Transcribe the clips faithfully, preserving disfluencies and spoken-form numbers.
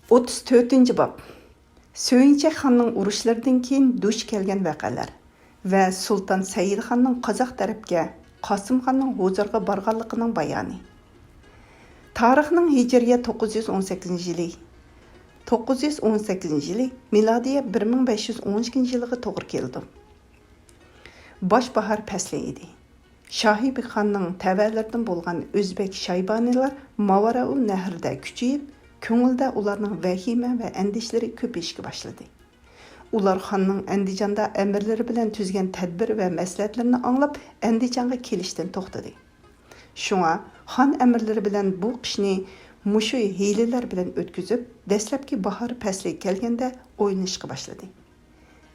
ئوتتۇز تۆتىنچى باب. سۆيۈنچەك خاننىڭ ئۇرۇشلىرىدىن كېيىن دۇچ كەلگەن ۋەقەلەر ۋە سۇلتان سەئىدخاننىڭ قازاق تەرەپكە، قاسىمخاننىڭ ھۇزۇرىغا بارغانلىقىنىڭ بايانى. تارىخنىڭ ھىجرىيە توققۇز يۈز ئون سەككىزىنچى يىلى، توققۇز يۈز ئون سەككىزىنچى يىلى، مىلادىيە بىر مىڭ بەش يۈز ئون ئىككىنچى يىلىغا توغرا كېلىدۇ. باش باھار پەسلى ئىدى. شاھىبىخاننىڭ تەۋەلىرىدىن بولغان ئۆزبەك شايبانىلار ماۋاراۇ نەھرىدە كۈچىيىپ، كۆڭۈلدە ئۇلارنىڭ ۋەھىمە ۋە ئەندىشىلىرى كۆپىيىشكە باشلىدى. ئۇلار خاننىڭ ئەندىجاندا ئەمىرلىرى بىلەن تۈزگەن تەدبىر ۋە مەسلىھەتلىرىنى ئاڭلاپ، ئەندىجانغا كېلىشتىن توختىدى. شۇڭا خان ئەمىرلىرى بىلەن بۇ قىشنى مۇشۇ ھىيلىلەر بىلەن ئۆتكۈزۈپ، دەسلەپكى باھار پەسلى كەلگەندە ئويلىنىشقا باشلىدى.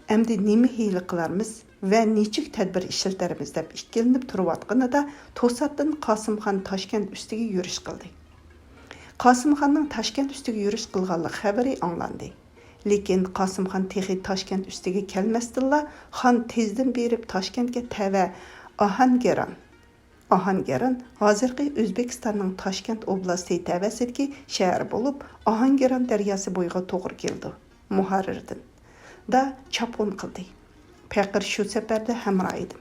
ئەمدى نېمە ھىيلە قىلارمىز ۋە نېچۈك تەدبىر ئىشلىتەرمىز دەپ ئىككىلىنىپ تۇرۇۋاتقىنىدا، توساتتىن قاسىمخان تاشكەنت ئۈستىگە يۈرۈش قىلدى. قاسىمخاننىڭ تاشكەنت ئۈستىگە يۈرۈش قىلغانلىق خەۋىرى ئاڭلاندى. لېكىن قاسىمخان تېخى تاشكەنت ئۈستىگە كەلمەستىنلا، خان تېزدىن بېرىپ تاشكەنتكە تەۋە ئاھانگېران، ئاھانگېران ھازىرقى ئۆزبېكىستاننىڭ تاشكەنت ئوبلاستى تەۋەسىدىكى شەھەر بولۇپ، ئاھانگېران دەرياسى بويىغا توغرا كېلىدۇ. مۇھەررىردىن دا چاپقۇن قىلدى. پېقىر شۇ سەپەردە ھەمراھ ئىدىم.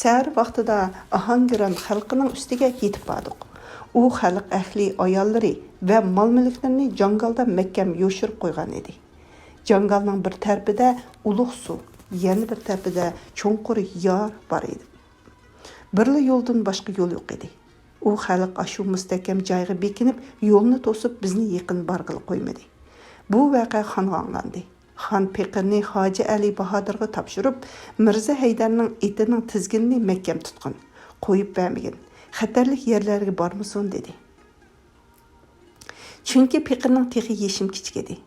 سەھەر ۋاقتىدا ئاھانگېران خەلقىنىڭ ئۈستىگە يېتىپ باردۇق. ئۇ خەلق ئەھلى ئاياللىرى ۋە مال-مۈلۈكلىرىنى جاڭگالدا مەھكەم يوشۇرۇپ قويغان ئىدى. جاڭگالنىڭ بىر تەرىپىدە ئۇلۇغ سۇ، يەنە بىر تەرىپىدە چوڭقۇر يار بار ئىدى. بىرلا يولدىن باشقا يول يوق ئىدى. ئۇ خەلق ئاشۇ مۇستەھكەم جايغا بېكىنىپ، يولنى توسۇپ، بىزنى يېقىن بارغىلى قويمىدى. بۇ ۋەقە خانغا ئاڭلاندى. خان پېقىرنى ھاجى ئەلى باھادىرغا تاپشۇرۇپ، مىرزا ھەيدەرنىڭ ئېتىنىڭ تىزگىنىنى مەھكەم تۇتقىن، قويۇپ بەرمىگىن، خەتەرلىك يەرلەرگە بارمىسۇن، دېدى. چۈنكى پېقىرنىڭ تېخى يېشىم كىچىك ئىدى.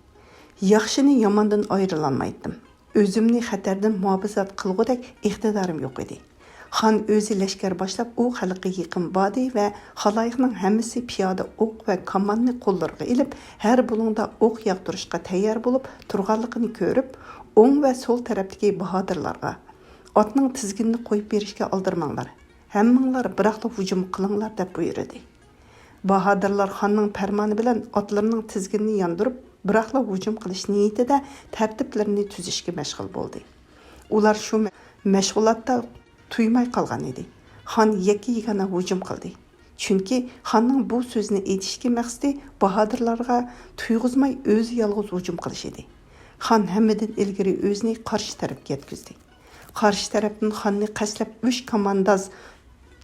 ياخشىنى ياماندىن ئايرىلالمايتتىم. ئۆزۈمنى خەتەردىن مۇھاپىزەت قىلغۇدەك ئىقتىدارىم يوق ئىدى. خان ئۆزى لەشكەر باشلاپ، ئۇ خەلققە يېقىن باردى ۋە خالايىقنىڭ ھەممىسى پىيادە ئوق ۋە كاماننى قوللىرىغا ئېلىپ، ھەر بۇلۇڭدا ئوق ياغدۇرۇشقا تەييار بولۇپ تۇرغانلىقىنى كۆرۈپ، ئوڭ ۋە سول تەرەپتىكى باھادىرلارغا، «ئاتنىڭ تىزگىنىنى قويۇپ بېرىشكە ئالدىرىماڭلار، ھەممىڭلار بىراقلا ھۇجۇم قىلىڭلار» دەپ بۇيرۇدى. باھادىرلار خاننىڭ پەرمانى بىلەن ئاتلىرىنىڭ تىزگىنىنى ياندۇرۇپ، بىراقلا ھۇجۇم قىلىش نىيىتىدە تەرتىپلىرىنى تۈزۈشكە مەشغۇل بولدى. ئۇلار شۇ مە-، مەشغۇلاتتا تۇيماي قالغان ئىدى. خان يەككە-يېگانە ھۇجۇم قىلدى. چۈنكى خاننىڭ بۇ سۆزنى ئېيتىشتىكى مەقسىتى باھادىرلارغا تۇيغۇزماي ئۆزى يالغۇز ھۇجۇم قىلىش ئىدى. خان ھەممىدىن ئىلگىرى ئۆزىنى قارشى تەرەپكە يەتكۈزدى. قارشى تەرەپتىن خاننى قەستلەپ ئۈچ كامانداز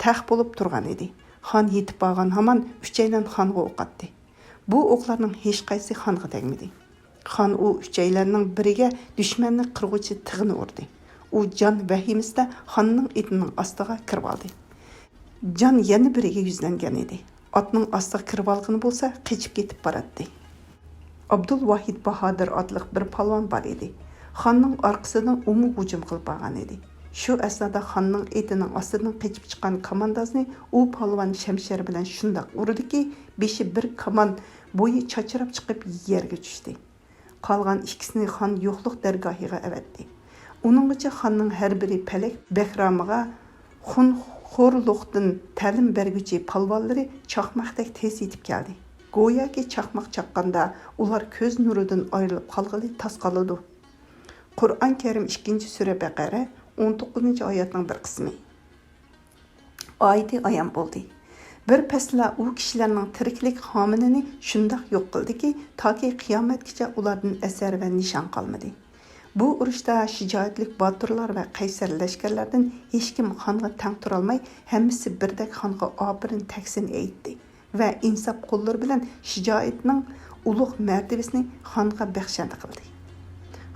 تەق بولۇپ تۇرغان ئىدى. خان يېتىپ بارغان ھامان ئۈچەيلەن خانغا ئوق ئاتتى. بۇ ئوقلارنىڭ ھېچقايسىسى خانغا تەگمىدى. خان ئۇ ئۈچەيلەننىڭ بىرىگە دۈشمەننى قىرغۇچى تىغىنى ئۇردى. ئۇ جان ۋەھىمىسىدە خاننىڭ ئېتىنىڭ ئاستىغا كىرىۋالدى. جان يەنە بىرىگە يۈزلەنگەن ئىدى. ئاتنىڭ ئاستىغا كىرىۋالغىنى بولسا، قېچىپ كېتىپ باراتتى. ئابدۇلۋاھىد باھادىر ئاتلىق بىر پالۋان بار ئىدى. خاننىڭ ئارقىسىدىن ئۇمۇ ھۇجۇم قىلىپ بارغان ئىدى. شۇ ئەسنادا خاننىڭ ئېتىنىڭ ئاستىدىن قېچىپ چىققان كاماندازنى ئۇ پالۋان شەمشەر بىلەن شۇنداق ئۇردىكى، بېشى بىر كامان بويى چاچراپ چىقىپ يەرگە چۈشتى. قالغان ئىككىسىنى خان يوقلۇق دەرگاھىغا ئەۋەتتى. ئۇنىڭغىچە خاننىڭ ھەر بىرى پەلەك بەھرامىغا خۇنخورلۇقتىن تەلىم بەرگۈچى پالۋانلىرى چاقماقتەك تېز يېتىپ كەلدى. گوياكى چاقماق چاققاندا ئۇلار كۆز نۇرىدىن ئايرىلىپ قالغىلى تاس قالىدۇ. قۇرئان كەرىم ئىككىنچى سۈرە بەقەرە ئون توققۇزىنچى ئايەتنىڭ بىر قىسمى. ئايىتى ئايان بولدى. بىر پەسلا ئۇ كىشىلەرنىڭ تىرىكلىك خامىنىنى شۇنداق يوق قىلدىكى، تاكى قىيامەتكىچە ئۇلاردىن ئەسەر ۋە نىشان قالمىدى. بۇ ئۇرۇشتا شىجائەتلىك باتۇرلار ۋە قەيسەر لەشكەرلەردىن ھېچكىم خانغا تەڭ تۇرالماي، ھەممىسى بىردەك خانغا ئاپىرىن تەھسىن ئېيتتى ۋە ئىنساپ قوللىرى بىلەن شىجائەتنىڭ ئۇلۇغ مەرتىۋىسىنى خانغا بەخشەندە قىلدى.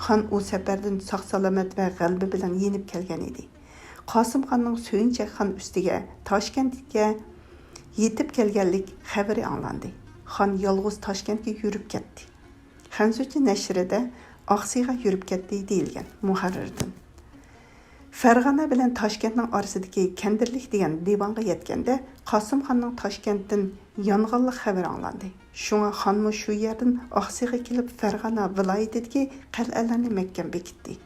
خان ئۇ سەپەردىن ساق-سالامەت ۋە غەلىبە بىلەن يېنىپ كەلگەن ئىدى. قاسىمخاننىڭ سۆيۈنچەك خان ئۈستىگە، تاشكەنتكە يېتىپ كەلگەنلىك خەۋىرى ئاڭلاندى. خان يالغۇز تاشكەنتكە يۈرۈپ كەتتى. خەنزۇچە نەشرىدە «ئاقسىغا يۈرۈپ كەتتى» دېيىلگەن. مۇھەررىردىن. فەرغانە بىلەن تاشكەنتنىڭ ئارىسىدىكى كەندىرلىك دېگەن دىۋانغا يەتكەندە، قاسىمخاننىڭ تاشكەنتتىن يانغانلىق خەۋىرى ئاڭلاندى. شۇڭا خانمۇ شۇ يەردىن ئاقسىغا كېلىپ، فەرغانە ۋىلايىتىدىكى قەلئەلەرنى مەھكەم بېكىتتى.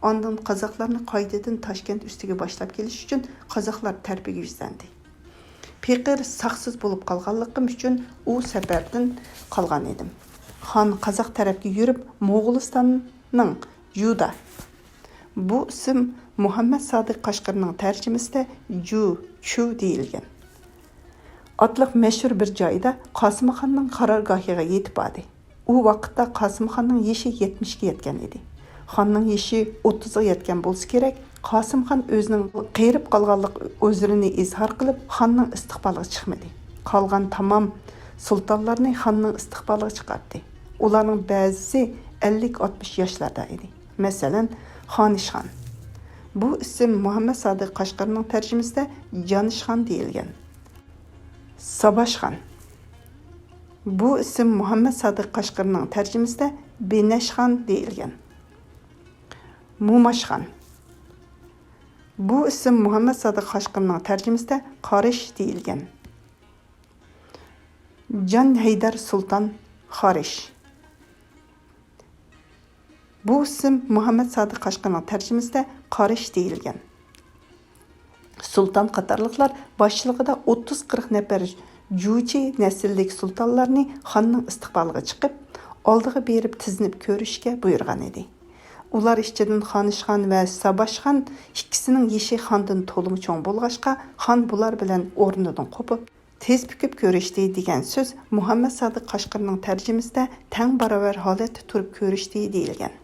ئاندىن قازاقلارنى قايتىدىن تاشكەنت ئۈستىگە باشلاپ كېلىش ئۈچۈن قازاقلار تەرىپىگە يۈزلەندى. پېقىر ساقسىز بولۇپ قالغانلىقىم ئۈچۈن ئۇ سەپەردىن قالغان ئىدىم. خان قازاق تەرەپكە يۈرۈپ، موغۇلىستاننىڭ جۇدا. بۇ ئىسىم مۇھەممەد سادىق قەشقىرىنىڭ تەرجىمىسىدە جۇ، چۈ دېيىلگەن. ئاتلىق مەشھۇر بىر جايدا قاسىمخاننىڭ قارارگاھىغا يېتىپ باردى. ئۇ ۋاقىتتا قاسىمخاننىڭ يېشى يەتمىشكە يەتكەن ئىدى. خاننىڭ يېشى ئوتتۇزغا يەتكەن بولسا كېرەك، قاسىمخان ئۆزىنىڭ قېرىپ قالغانلىق ئۆزرىنى ئىزھار قىلىپ، خاننىڭ ئىستىقبالىغا چىقمىدى. قالغان تامام سۇلتانلارنى خاننىڭ ئىستىقبالىغا چىقاردى. ئۇلارنىڭ بەزىسى ئەللىك ئاتمىش ياشلاردا ئىدى. مەسىلەن، خانىشخان. بۇ ئىسىم مۇھەممەد سادىق قەشقىرىنىڭ تەرجىمىسىدە جانىشخان دېيىلگەن. ساباشخان. بۇ ئىسىم مۇھەممەد سادىق قەشقىرىنىڭ تەرجىمىسىدە بىنەشخان دېيىلگەن. موماشخان. بۇ ئىسىم مۇھەممەد سادىق قەشقىرىنىڭ تەرجىمىسىدە قارىش دېيىلگەن. جان ھەيدەر سۇلتان خارىش. بۇ ئىسىم مۇھەممەد سادىق قەشقىرىنىڭ تەرجىمىسىدە قارىش دېيىلگەن. سۇلتان قاتارلىقلار باشچىلىقىدا ئوتتۇز قىرىق نەپەر جۇچى نەسىللىك سۇلتانلارنى خاننىڭ ئىستىقبالىغا چىقىپ، ئالدىغا بېرىپ تىزلىنىپ كۆرۈشۈشكە بۇيرۇغان ئىدى. ئۇلار ئىچىدىن خانىشخان ۋە ساباشخان ئىككىسىنىڭ يېشى خاندىن تولىمۇ چوڭ بولغاچقا، خان بۇلار بىلەن ئورنىدىن قوپۇپ، تېز پۈكۈپ كۆرۈشتى دېگەن سۆز مۇھەممەد سادىق قەشقىرىنىڭ تەرجىمىسىدە تەڭ باراۋەر ھالەتتە تۇرۇپ كۆرۈشتى دېيىلگەن.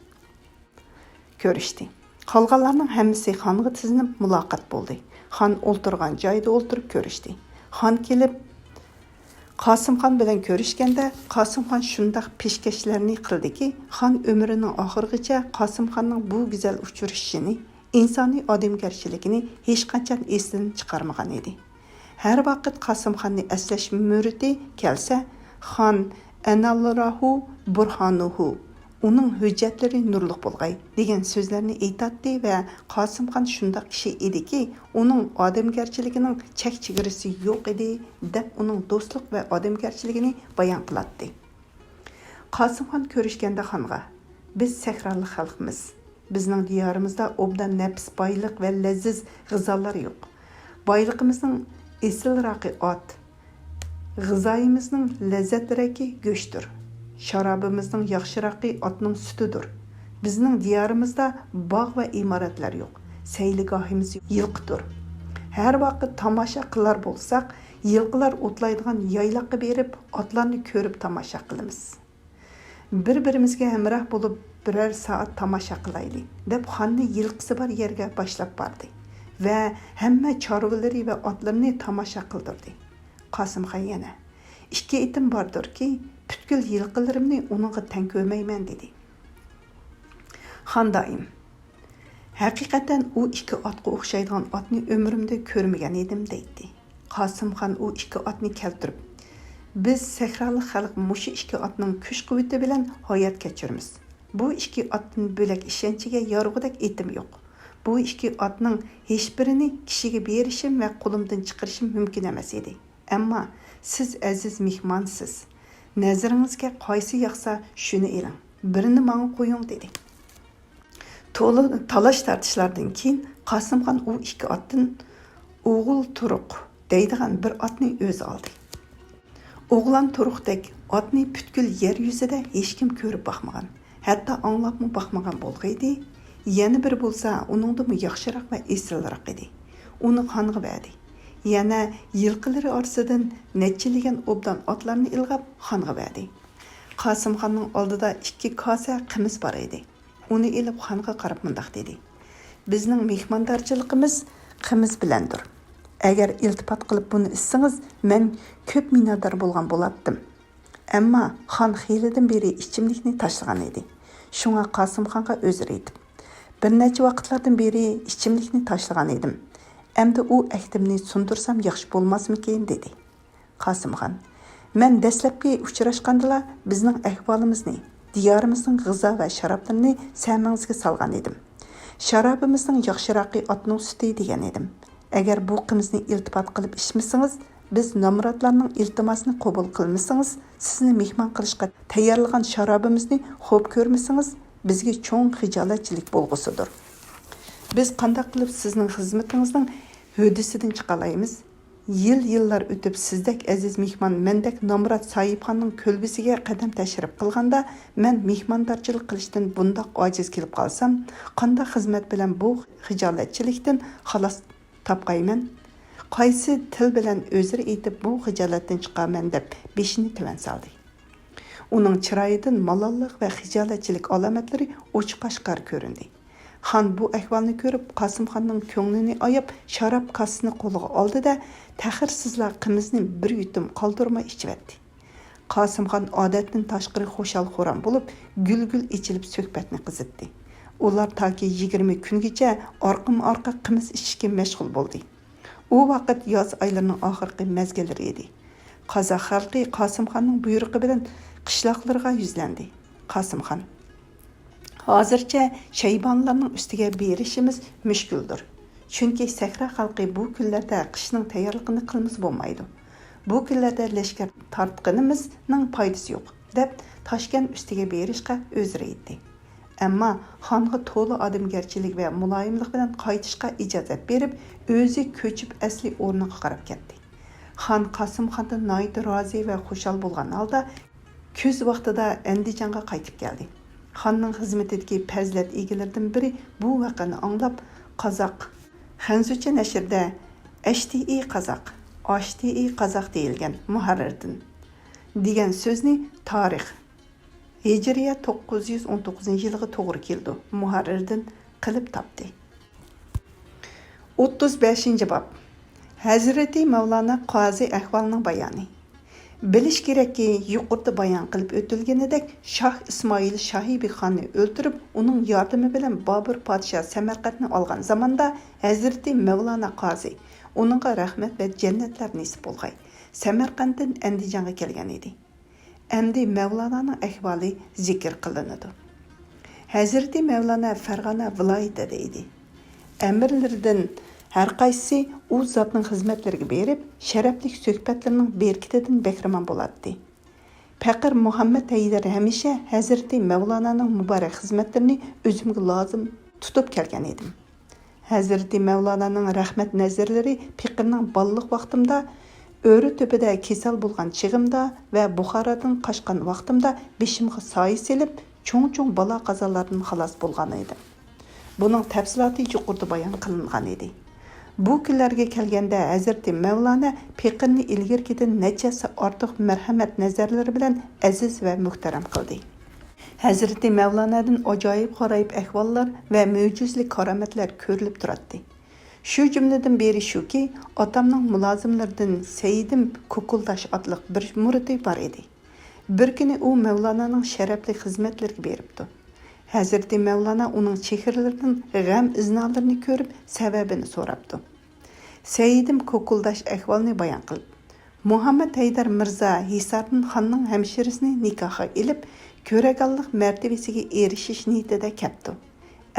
كۆرۈشتى. قالغانلارنىڭ ھەممىسى خانغا تىزلىنىپ مۇلاقات بولدى. خان ئولتۇرغان جايدا ئولتۇرۇپ كۆرۈشتى. خان كېلىپ، قاسىمخان بىلەن كۆرۈشكەندە، قاسىمخان شۇنداق پېشكەشلەرنى قىلدىكى، خان ئۆمرىنىڭ ئاخىرىغىچە قاسىمخاننىڭ بۇ گۈزەل ئۇچرىشىشىنى، ئىنسانىي ئادەمگەرچىلىكىنى ھېچقاچان ئېسىدىن چىقارمىغان ئىدى. ھەر ۋاقىت قاسىمخاننى ئەسلەش مۆرىتى كەلسە، خان ئەنالراھۇ بۇرھانۇھۇ، ئۇنىڭ ھۆججەتلىرى نۇرلۇق بولغاي، دېگەن سۆزلەرنى ئېيتاتتى ۋە قاسىمخان شۇنداق كىشى ئىدىكى، ئۇنىڭ ئادەمگەرچىلىكىنىڭ چەك-چېگرىسى يوق ئىدى، دەپ ئۇنىڭ دوستلۇق ۋە ئادەمگەرچىلىكىنى بايان قىلاتتى. قاسىمخان كۆرۈشكەندە خانغا، بىز سەھرالىق خەلقمىز. بىزنىڭ دىيارىمىزدا ئوبدان نەپىس بايلىق ۋە لەززىز غىزالار يوق. بايلىقىمىزنىڭ ئېسىلراقى ئات، غىزايىمىزنىڭ لەززەتلىرەكى گۆشتۇر. شارابىمىزنىڭ ياخشىراقى ئاتنىڭ سۈتىدۇر. بىزنىڭ دىيارىمىزدا باغ ۋە ئىمارەتلەر يوق. سەيلىگاھىمىز يىلقىدۇر. ھەر ۋاقىت تاماشا قىلار بولساق، يىلقىلار ئوتلايدىغان يايلاققا بېرىپ، ئاتلارنى كۆرۈپ تاماشا قىلىمىز. بىر-بىرىمىزگە ھەمراھ بولۇپ، بىرەر سائەت تاماشا قىلايلى، دەپ خاننى يىلقىسى بار يەرگە باشلاپ باردى ۋە ھەممە چارۋىلىرى ۋە ئاتلىرىنى تاماشا قىلدۇردى. قاسىمخان يەنە، ئىككى ئېتىم باردۇركى، پۈتكۈل يىلقىلىرىمنى ئۇنىڭغا تەڭ كۆرمەيمەن، دېدى. خان دائىم، ھەقىقەتەن ئۇ ئىككى ئاتقا ئوخشايدىغان ئاتنى ئۆمرۈمدە كۆرمىگەن ئىدىم، دەيتتى. قاسىمخان ئۇ ئىككى ئاتنى كەلتۈرۈپ، بىز سەھرالىق خەلق مۇشۇ ئىككى ئاتنىڭ كۈچ-قۇۋۋىتى بىلەن ھايات كەچۈرىمىز. بۇ ئىككى ئاتتىن بۆلەك ئىشەنچىگە يارىغۇدەك ئېتىم يوق. بۇ ئىككى ئاتنىڭ ھېچبىرىنى كىشىگە بېرىشىم ۋە قولۇمدىن چىقىرىشىم مۇمكىن ئەمەس ئىدى. ئەمما سىز ئەزىز مېھمانسىز. نەزىرىڭىزگە قايسى ياقسا، شۇنى ئېلىڭ. بىرىنى ماڭا قويۇڭ، دېدى. تولا تالاش-تارتىشلاردىن كېيىن قاسىمخان ئۇ ئىككى ئاتتىن ئوغۇل تۇرۇق دەيدىغان بىر ئاتنى ئۆزى ئالدى. ئوغلان تۇرۇقتەك ئاتنى پۈتكۈل يەر يۈزىدە ھېچكىم كۆرۈپ باقمىغان، ھەتتا ئاڭلاپمۇ باقمىغان بولغىيدى. يەنە بىرى بولسا ئۇنىڭدىنمۇ ياخشىراق ۋە ئېسىلراق ئىدى. ئۇنى خانغا بەردى. يەنە يىلقىلىرى ئارىسىدىن نەچچىلىگەن ئوبدان ئاتلارنى ئىلغاپ خانغا بەردى. قاسىمخاننىڭ ئالدىدا ئىككى كاسە قىمىز بار ئىدى. ئۇنى ئېلىپ خانغا قاراپ مۇنداق دېدى، بىزنىڭ مېھماندارچىلىقىمىز قىمىز بىلەندۇر. ئەگەر ئىلتىپات قىلىپ بۇنى ئىچسىڭىز، مەن كۆپ مىننەتدار بولغان بولاتتىم. ئەمما خان خېلىدىن بېرى ئىچىملىكنى تاشلىغان ئىدى. شۇڭا قاسىمخانغا ئۆزرە ئېيتىپ، بىر نەچچە ۋاقىتلاردىن بېرى ئىچىملىكنى تاشلىغان ئىدىم. ئەمدى ئۇ ئەھدىمنى سۇندۇرسام ياخشى بولماسمىكىن؟ دېدى. قاسىمخان، مەن دەسلەپكى ئۇچراشقاندىلا بىزنىڭ ئەھۋالىمىزنى، دىيارىمىزنىڭ غىزا ۋە شارابلىرىنى سەمىڭىزگە سالغان ئىدىم. شارابىمىزنىڭ ياخشىراقى ئاتنىڭ سۈتى دېگەن ئىدىم. ئەگەر بۇ قىمىزنى ئىلتىپات قىلىپ ئىچمىسىڭىز، بىز نامراتلارنىڭ ئىلتىماسىنى قوبۇل قىلمىسىڭىز، سىزنى مېھمان قىلىشقا تەييارلىغان شارابىمىزنى خوپ كۆرمىسىڭىز، بىزگە چوڭ خىجالەتچىلىك بولغۇسىدۇر. بىز قانداق قىلىپ سىزنىڭ خىزمىتىڭىزنىڭ ھۆددىسىدىن چىقالايمىز؟ يىل-يىللار ئۆتۈپ، سىزدەك ئەزىز مېھمان مەندەك نامرات ساھىبخاننىڭ كۆلبىسىگە قەدەم تەشرىپ قىلغاندا، مەن مېھماندارچىلىق قىلىشتىن بۇنداق ئاجىز كېلىپ قالسام، قانداق خىزمەت بىلەن بۇ خىجالەتچىلىكتىن خالاس تاپقايمەن؟ قايسى تىل بىلەن ئۆزرە ئېيتىپ بۇ خىجالەتتىن چىقارمەن؟ دەپ بېشىنى تۆۋەن سالدى. ئۇنىڭ چىرايىدىن مالاللىق ۋە خىجالەتچىلىك ئالامەتلىرى ئوچۇق-ئاشكارا كۆرۈندى. خان بۇ ئەھۋالنى كۆرۈپ، قاسىمخاننىڭ كۆڭلىنى ئاياپ، شاراب كاسىسىنى قولىغا ئالدى-دە، تەخىرسىزلا قىمىزنى بىر يۇتۇم قالدۇرماي ئىچىۋەتتى. قاسىمخان ئادەتتىن تاشقىرى خۇشال-خۇرام بولۇپ، گۈل-گۈل ئېچىلىپ سۆھبەتنى قىزىتتى. ئۇلار تاكى يىگىرمە كۈنگىچە ئارقىمۇ-ئارقا قىمىز ئىچىشكە مەشغۇل بولدى. ئۇ ۋاقىت ياز ئايلىرىنىڭ ئاخىرقى مەزگىللىرى ئىدى. قازاق خەلقى قاسىمخاننىڭ بۇيرۇقى بىلەن قىشلاقلىرىغا يۈزلەندى. قاسىمخان: «ھازىرچە شەيبانىلارنىڭ ئۈستىگە بېرىشىمىز مۈشكۈلدۇر. چۈنكى سەھرا خەلقى بۇ كۈنلەردە قىشنىڭ تەييارلىقىنى قىلمىسا بولمايدۇ. بۇ كۈنلەردە لەشكەر تارتقىنىمىزنىڭ پايدىسى يوق» دەپ، تاشكەنت ئۈستىگە بېرىشقا ئۆزرە ئېيتتى. ئەمما خانغا تولا ئادەمگەرچىلىك ۋە مۇلايىملىق بىلەن قايتىشقا ئىجازەت بېرىپ، ئۆزى كۆچۈپ ئەسلى ئورنىغا قاراپ كەتتى. خان قاسىمخاندىن ناھايىتى رازى ۋە خۇشال بولغان ھالدا، كۈز ۋاقتىدا ئەندىجانغا قايتىپ كەلدى. خاننىڭ خىزمىتىدىكى پەزىلەت ئىگىلىرىدىن بىرى بۇ ۋەقەنى ئاڭلاپ، قازاق، خەنزۇچە نەشرىدە «ئەشتىئى قازاق، ئاشتىئى قازاق دېيىلگەن مۇھەررىردىن» دېگەن سۆزنى تارىخ، ھىجرىيە توققۇز يۈز ئون توققۇزىنچى يىلىغا توغرا كېلىدۇ، مۇھەررىردىن قىلىپ تاپتى. ئوتتۇز بەشىنچى باب. ھەزرىتى مەۋلانا قازى ئەھۋالىنىڭ بايانى. بىلىش كېرەككى، يۇقىرىدا بايان قىلىپ ئۆتۈلگىنىدەك، شاھ ئىسمائىل شاھى بىخاننى ئۆلتۈرۈپ، ئۇنىڭ ياردىمى بىلەن بابۇر پادىشاھ سەمەرقەنتنى ئالغان زاماندا، ھەزرىتى مەۋلانا قازى ئۇنىڭغا رەھمەت ۋە جەننەتلەر نېسىپ بولغاي، سەمەرقەنتتىن ئەندىجانغا كەلگەن ئىدى. ئەمدى مەۋلانانىڭ ئەھۋالى زىكىر قىلىنىدۇ. ھەزرىتى مەۋلانا فەرغانە ۋىلايىتىدە ئىدى. ئەمىرلىرىدىن ھەرقايسىسى ئۇ زاتنىڭ خىزمەتلىرىگە بېرىپ، شەرەپلىك سۆھبەتلىرىنىڭ بەرىكىتىدىن بەھرىمەن بولاتتى. پېقىر مۇھەممەد ھەيدەر ھەمىشە ھەزرىتى مەۋلانانىڭ مۇبارەك خىزمەتلىرىنى ئۆزۈمگە لازىم تۇتۇپ كەلگەن ئىدىم. ھەزرىتى مەۋلانانىڭ رەھمەت نەزەرلىرى پېقىرنىڭ بالىلىق ۋاقتىمدا، ئۆرە تۆپىدە كېسەل بولغان چېغىمدا ۋە بۇخارادىن قاچقان ۋاقتىمدا بېشىمغا سايە سېلىپ، چوڭ-چوڭ بالا-قازالاردىن خالاس بولغان ئىدىم. بۇنىڭ تەپسىلاتى يۇقىرىدا بايان قىلىنغان ئىدى. بۇ كۈنلەرگە كەلگەندە، ھەزرىتى مەۋلانا پېقىرنى ئىلگىرىكىدىن نەچچە ھەسسە ئارتۇق مەرھەمەت نەزەرلىرى بىلەن ئەزىز ۋە مۆھتەرەم قىلدى. ھەزرىتى مەۋلانادىن ئاجايىپ غارايىپ ئەھۋاللار ۋە مۆجىزىلىك كارامەتلەر كۆرۈلۈپ تۇراتتى. شۇ جۈملىدىن بىرى شۇكى، ئاتامنىڭ مۇلازىملىرىدىن سەيدىم كوكۇلداش ئاتلىق بىر مۇرىتى بار ئىدى. بىر كۈنى ئۇ مەۋلانانىڭ شەرەپلىك خىزمەتلىرىگە بېرىپتۇ. ھەزرىتى مەۋلانا ئۇنىڭ چېھرىلىرىدىن غەم ئىزنالىرىنى كۆرۈپ، سەۋەبىنى سوراپتۇ. سەيدىم كوكۇلداش ئەھۋالنى بايان قىلىپ، مۇھەممەد ھەيدەر مىرزا ھىساردىن خاننىڭ ھەمشىرىسىنى نىكاھقا ئېلىپ، كۆرەگانلىق مەرتىۋىسىگە ئېرىشىش نىيىتىدە كەپتۇ.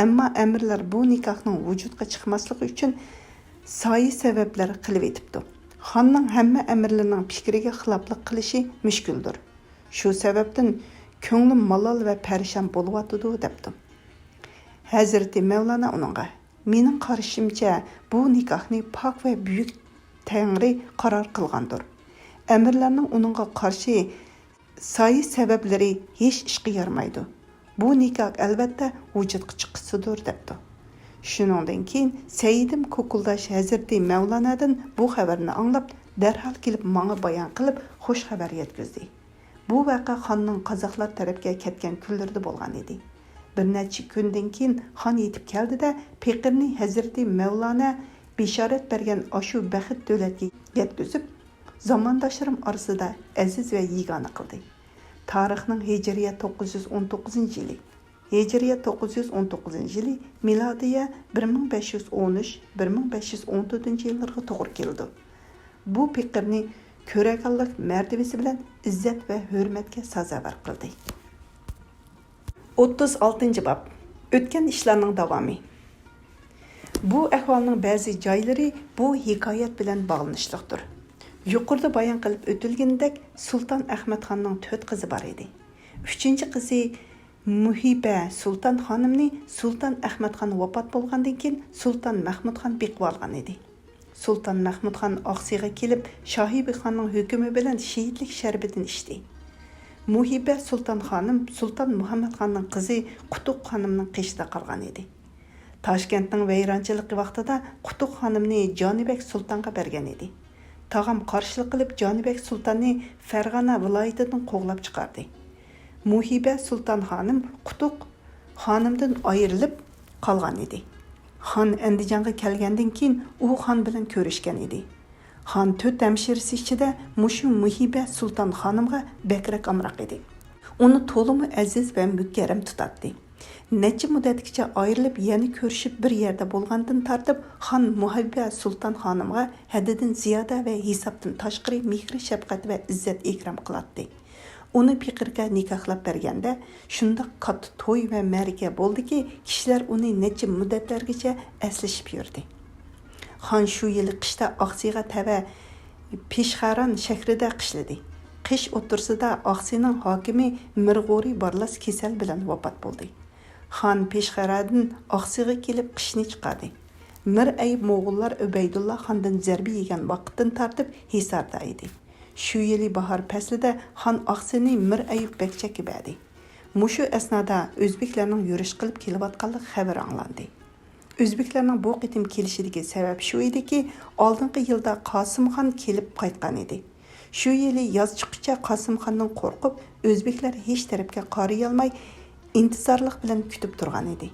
ئەمما ئەمىرلەر بۇ نىكاھنىڭ ۋۇجۇدقا چىقماسلىقى ئۈچۈن سايە سەۋەبلەر قىلىۋېتىپتۇ. خاننىڭ ھەممە ئەمىرلىرىنىڭ پىكرىگە خىلاپلىق قىلىشى مۈشكۈلدۇر. شۇ سەۋەبتىن كۆڭلۈم مالال ۋە پەرىشان بولۇۋاتىدۇ، دەپتۇ. ھەزرىتى مەۋلانا ئۇنىڭغا، مېنىڭ قارىشىمچە، بۇ نىكاھنى پاك ۋە بۈيۈك تەڭرى قارار قىلغاندۇر. ئەمىرلەرنىڭ ئۇنىڭغا قارشى سايە سەۋەبلىرى ھېچ ئىشقا يارىمايدۇ. بۇ نىكاھ ئەلۋەتتە ۋۇجۇدقا چىققۇسىدۇر، دەپتۇ. شۇنىڭدىن كېيىن سەيدىم كوكۇلداش ھەزرىتى مەۋلانادىن بۇ خەۋەرنى ئاڭلاپ، دەرھال كېلىپ ماڭا بايان قىلىپ، خۇش خەۋەر يەتكۈزدى. بۇ ۋەقە خاننىڭ قازاقلار تەرەپكە كەتكەن كۈنلىرىدە بولغان ئىدى. بىر نەچچە كۈندىن كېيىن خان يېتىپ كەلدى-دە، پېقىرنى ھەزرىتى مەۋلانا بېشارەت بەرگەن ئاشۇ بەخت دۆلەتكە يەتكۈزۈپ، زامانداشلىرىم ئارىسىدا ئەزىز ۋە يېگانە قىلدى. تارىخنىڭ ھىجرىيە توققۇز يۈز ئون توققۇزىنچى يىلى، ھىجرىيە توققۇز يۈز ئون توققۇزىنچى يىلى، مىلادىيە بىر مىڭ بەش يۈز ئون ئۈچ، بىر مىڭ بەش يۈز ئون تۆتىنچى يىللىرىغا توغرا كېلىدۇ. بۇ پېقىرنى كۆرەگەنلىك مەرتىۋىسى بىلەن ئىززەت ۋە ھۆرمەتكە سازاۋەر قىلدى. ئوتتۇز ئالتىنچى باب. ئۆتكەن ئىشلارنىڭ داۋامى. بۇ ئەھۋالنىڭ بەزى جايلىرى بۇ ھېكايەت بىلەن باغلىنىشلىقتۇر. يۇقىرىدا بايان قىلىپ ئۆتۈلگىنىدەك، سۇلتان ئەخمەتخاننىڭ تۆت قىزى بار ئىدى. ئۈچىنچى قىزى مۇھىبە سۇلتان خانىمنى سۇلتان ئەخمەتخان ۋاپات بولغاندىن كېيىن، سۇلتان مەخمۇتخان بېقىۋالغان ئىدى. سۇلتان مەخمۇت خان ئاقسىغا كېلىپ، شاھىبى خاننىڭ ھۆكمى بىلەن شېھىتلىك شەربىتىنى ئىچتى. مۇھىبە سۇلتان خانىم سۇلتان مۇھەممەد خاننىڭ قىزى قۇتۇق خانىمنىڭ قېشىدا قالغان ئىدى. تاشكەنتنىڭ ۋەيرانچىلىقى ۋاقتىدا قۇتۇق خانىمنى جانىبەگ سۇلتانغا بەرگەن ئىدى. تاغام قارشىلىق قىلىپ، جانىبەگ سۇلتاننى فەرغانە ۋىلايىتىدىن قوغلاپ چىقاردى. مۇھىبە سۇلتان خانىم قۇتۇق خانىمدىن ئايرىلىپ قالغان ئىدى. خان ئەندىجانغا كەلگەندىن كېيىن، ئۇ خان بىلەن كۆرۈشكەن ئىدى. خان تۆت ھەمشىرىسى ئىچىدە مۇشۇ مۇھىبە سۇلتان خانىمغا بەكرەك ئامراق ئىدى. ئۇنى تولىمۇ ئەزىز ۋە مۇكەررەم تۇتاتتى. نەچچە مۇددەتكىچە ئايرىلىپ، يەنە كۆرۈشۈپ بىر يەردە بولغاندىن تارتىپ، خان مۇھىبە سۇلتان خانىمغا ھەددىدىن زىيادە ۋە ھېسابتىن تاشقىرى مېھرى-شەپقەت ۋە ئىززەت-ئىكرام قىلاتتى. ئۇنى پېقىرگە نىكاھلاپ بەرگەندە، شۇنداق كاتتا توي ۋە مەرىكە بولدىكى، كىشىلەر ئۇنى نەچچە مۇددەتلەرگىچە ئەسلىشىپ يۈردى. خان شۇ يىلى قىشتا ئاقسىغا تەۋە پېشخەران شەھىرىدە قىشلىدى. قىش ئوتتۇرىسىدا ئاقسىنىڭ ھاكىمى مىرغورى بارلاس كېسەل بىلەن ۋاپات بولدى. خان پېشخەرادىن ئاقسىغا كېلىپ قىشنى چىقاردى. مىر ئەيۇب موغۇللار ئۇبەيدۇللا خاندىن زەربە يېگەن ۋاقىتتىن تارتىپ ھىساردا ئىدى. شۇ يىلى باھار پەسلىدە خان ئاقسىنى مىر ئەيۇب بەگچەككە بەردى. مۇشۇ ئەسنادا ئۆزبېكلەرنىڭ يۈرۈش قىلىپ كېلىۋاتقانلىقى خەۋىرى ئاڭلاندى. ئۆزبېكلەرنىڭ بۇ قېتىم كېلىشىدىكى سەۋەب شۇ ئىدىكى، ئالدىنقى يىلدا قاسىمخان كېلىپ قايتقان ئىدى. شۇ يىلى ياز چىققۇچە قاسىمخاندىن قورقۇپ، ئۆزبېكلەر ھېچ تەرەپكە قارىيالماي، ئىنتىزارلىق بىلەن كۈتۈپ تۇرغان ئىدى.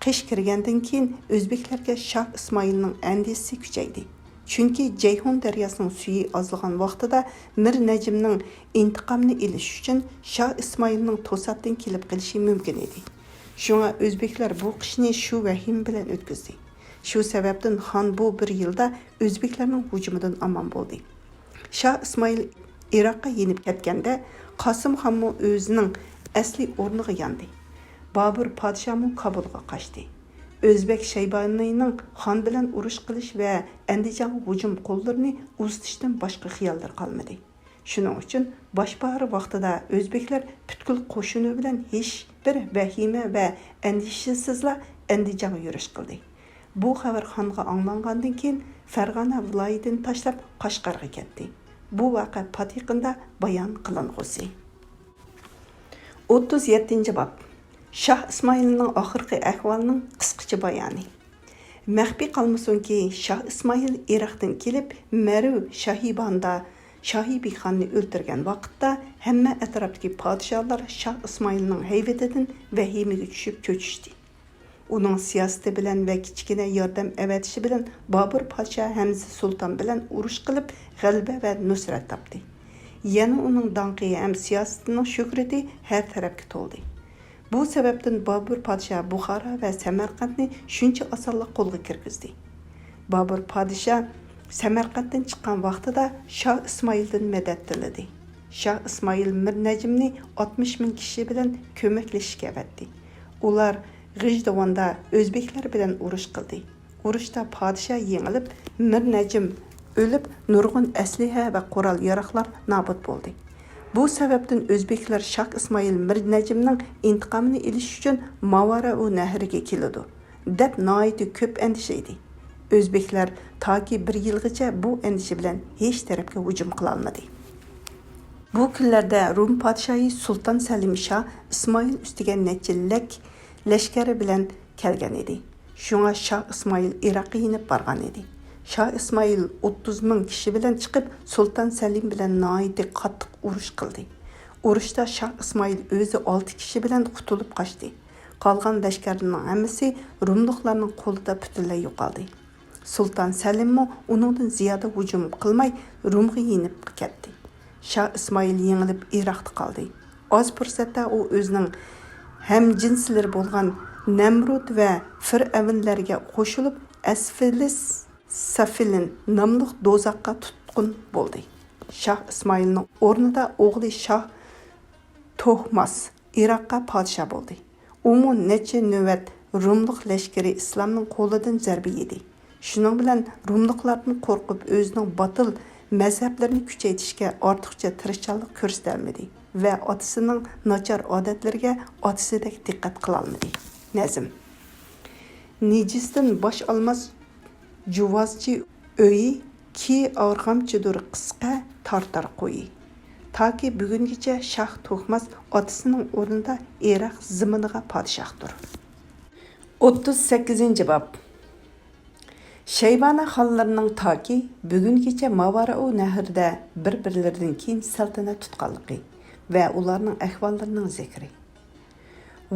قىش كىرگەندىن كېيىن ئۆزبېكلەرگە شاھ ئىسمائىلنىڭ ئەندىشىسى كۈچەيدى. چۈنكى جەيھۇن دەرياسىنىڭ سۈيى ئازلىغان ۋاقتىدا مىر نەجىمنىڭ ئىنتىقامنى ئېلىش ئۈچۈن شاھ ئىسمائىلنىڭ توساتتىن كېلىپ قېلىشى مۇمكىن ئىدى. شۇڭا ئۆزبېكلەر بۇ قىشنى شۇ ۋەھىمە بىلەن ئۆتكۈزدى. شۇ سەۋەبتىن خان بۇ بىر يىلدا ئۆزبېكلەرنىڭ ھۇجۇمىدىن ئامان بولدى. شاھ ئىسمائىل ئىراققا يېنىپ كەتكەندە، قاسىم خانمۇ ئۆزىنىڭ ئەسلى ئورنىغا ياندى. بابۇر پادىشاھمۇ كابۇلغا قاچتى. ئۆزبېك شەيبانىنىڭ خان بىلەن ئۇرۇش قىلىش ۋە ئەندىجانغا ھۇجۇم قوللىرىنى ئۇزىتىشتىن باشقا خىياللىرى قالمىدى. شۇنىڭ ئۈچۈن باش باھار ۋاقتىدا ئۆزبېكلەر پۈتكۈل قوشۇنى بىلەن ھېچ بىر ۋەھىمە ۋە ئەندىشىسىزلا ئەندىجانغا يۈرۈش قىلدى. بۇ خەۋەر خانغا ئاڭلانغاندىن كېيىن، فەرغانە ۋىلايىتىنى تاشلاپ قەشقەرگە كەتتى. بۇ ۋەقە پات يېقىندا بايان قىلىنغۇسى. ئوتتۇز يەتتىنچى باب. شاھ ئىسمائىلنىڭ ئاخىرقى ئەھۋالىنىڭ قىسقىچە بايانى. مەخپىي قالمىسۇنكى، شاھ ئىسمائىل ئىراقتىن كېلىپ، مەرۋ شاھىباندا شاھىبىخاننى ئۆلتۈرگەن ۋاقىتتا، ھەممە ئەتراپتىكى پادىشاھلار شاھ ئىسمائىلنىڭ ھەيۋىتىدىن ۋەھىمىگە چۈشۈپ چۆچۈشتى. ئۇنىڭ سىياسىتى بىلەن ۋە كىچىككىنە ياردەم ئەۋەتىشى بىلەن بابۇر پادىشاھ ھەمزە سۇلتان بىلەن ئۇرۇش قىلىپ، غەلىبە ۋە نۇسرەت تاپتى. يەنە ئۇنىڭ داڭقى ھەم سىياسىتىنىڭ شۆھرىتى ھەر تەرەپكە تولدى. بۇ سەۋەبتىن بابۇر پادىشاھ بۇخارا ۋە سەمەرقەنتنى شۇنچە ئاسانلا قولغا كىرگۈزدى. بابۇر پادىشاھ سەمەرقەنتتىن چىققان ۋاقتىدا شاھ ئىسمائىلدىن مەدەت تىلىدى. شاھ ئىسمائىل مىر نەجىمنى ئاتمىش مىڭ كىشى بىلەن كۆمەكلىشىشكە ئەۋەتتى. ئۇلار غىجدىۋاندا ئۆزبېكلەر بىلەن ئۇرۇش قىلدى. ئۇرۇشتا پادىشاھ يېڭىلىپ، مىر نەجىم ئۆلۈپ، نۇرغۇن ئەسلىھە ۋە قورال-ياراغلار نابۇت بولدى. بۇ سەۋەبتىن ئۆزبېكلەر شاھ ئىسمائىل مىر نەجىمنىڭ ئىنتىقامىنى ئېلىش ئۈچۈن ماۋارائۇ نەھرىگە كېلىدۇ، دەپ ناھايىتى كۆپ ئەندىشە ئىدى. ئۆزبېكلەر تاكى بىر يىلغىچە بۇ ئەندىشە بىلەن ھېچ تەرەپكە ھۇجۇم قىلالمىدى. بۇ كۈنلەردە روم پادىشاھى سۇلتان سەلىم شاھ ئىسمائىل ئۈستىگە نەچچە لەك لەشكىرى بىلەن كەلگەن ئىدى. شۇڭا شاھ ئىسمائىل ئىراققا يېنىپ بارغان ئىدى. شاھ ئىسمائىل ئوتتۇز مىڭ كىشى بىلەن چىقىپ، سۇلتان سەلىم بىلەن ناھايىتى قاتتىق ئۇرۇش قىلدى. ئۇرۇشتا شاھ ئىسمائىل ئۆزى ئالتە كىشى بىلەن قۇتۇلۇپ قاچتى. قالغان لەشكەرلىرىنىڭ ھەممىسى روملۇقلارنىڭ قولىدا پۈتۈنلەي يوقالدى. سۇلتان سەلىممۇ ئۇنىڭدىن زىيادە ھۇجۇم قىلماي، رومغا يېنىپ كەتتى. شاھ ئىسمائىل يېڭىلىپ ئىراقتا قالدى. ئاز پۇرسەتتە ئۇ ئۆزىنىڭ ھەمجىنسلىرى بولغان نەمرۇد ۋە فىرئەۋنلەرگە قوشۇلۇپ، ئەسفىلىس سەفىلىن ناملىق دوزاخقا تۇتقۇن بولدى. شاھ ئىسمائىلنىڭ ئورنىدا ئوغلى شاھ توھماس ئىراققا پادىشاھ بولدى. ئۇمۇ نەچچە نۆۋەت روملۇق لەشكىرى ئىسلامنىڭ قولىدىن زەربە يېدى. شۇنىڭ بىلەن روملۇقلاردىن قورقۇپ، ئۆزىنىڭ باتىل مەزھەپلىرىنى كۈچەيتىشكە ئارتۇقچە تىرىشچانلىق كۆرسىتەلمىدى ۋە ئاتىسىنىڭ ناچار ئادەتلىرىگە ئاتىسىدەك دىققەت قىلالمىدى. نەزم. نىجىستىن باش ئالماس جۇۋازچى ئۆيى كى ئارغامچىدۇر قىسقە تارتار قويى. تاكى بۈگۈنگىچە شاھ توھماس ئاتىسىنىڭ ئورنىدا ئىراق زېمىنىغا پادىشاھتۇر. ئوتتۇز سەككىزىنچى باب. شەيبانى خانلىرىنىڭ تاكى بۈگۈنگىچە ماۋارائۇ نەھرىدە بىر-بىرلىرىدىن كېيىن سەلتەنەت تۇتقانلىقى ۋە ئۇلارنىڭ ئەھۋاللىرىنىڭ زىكرى.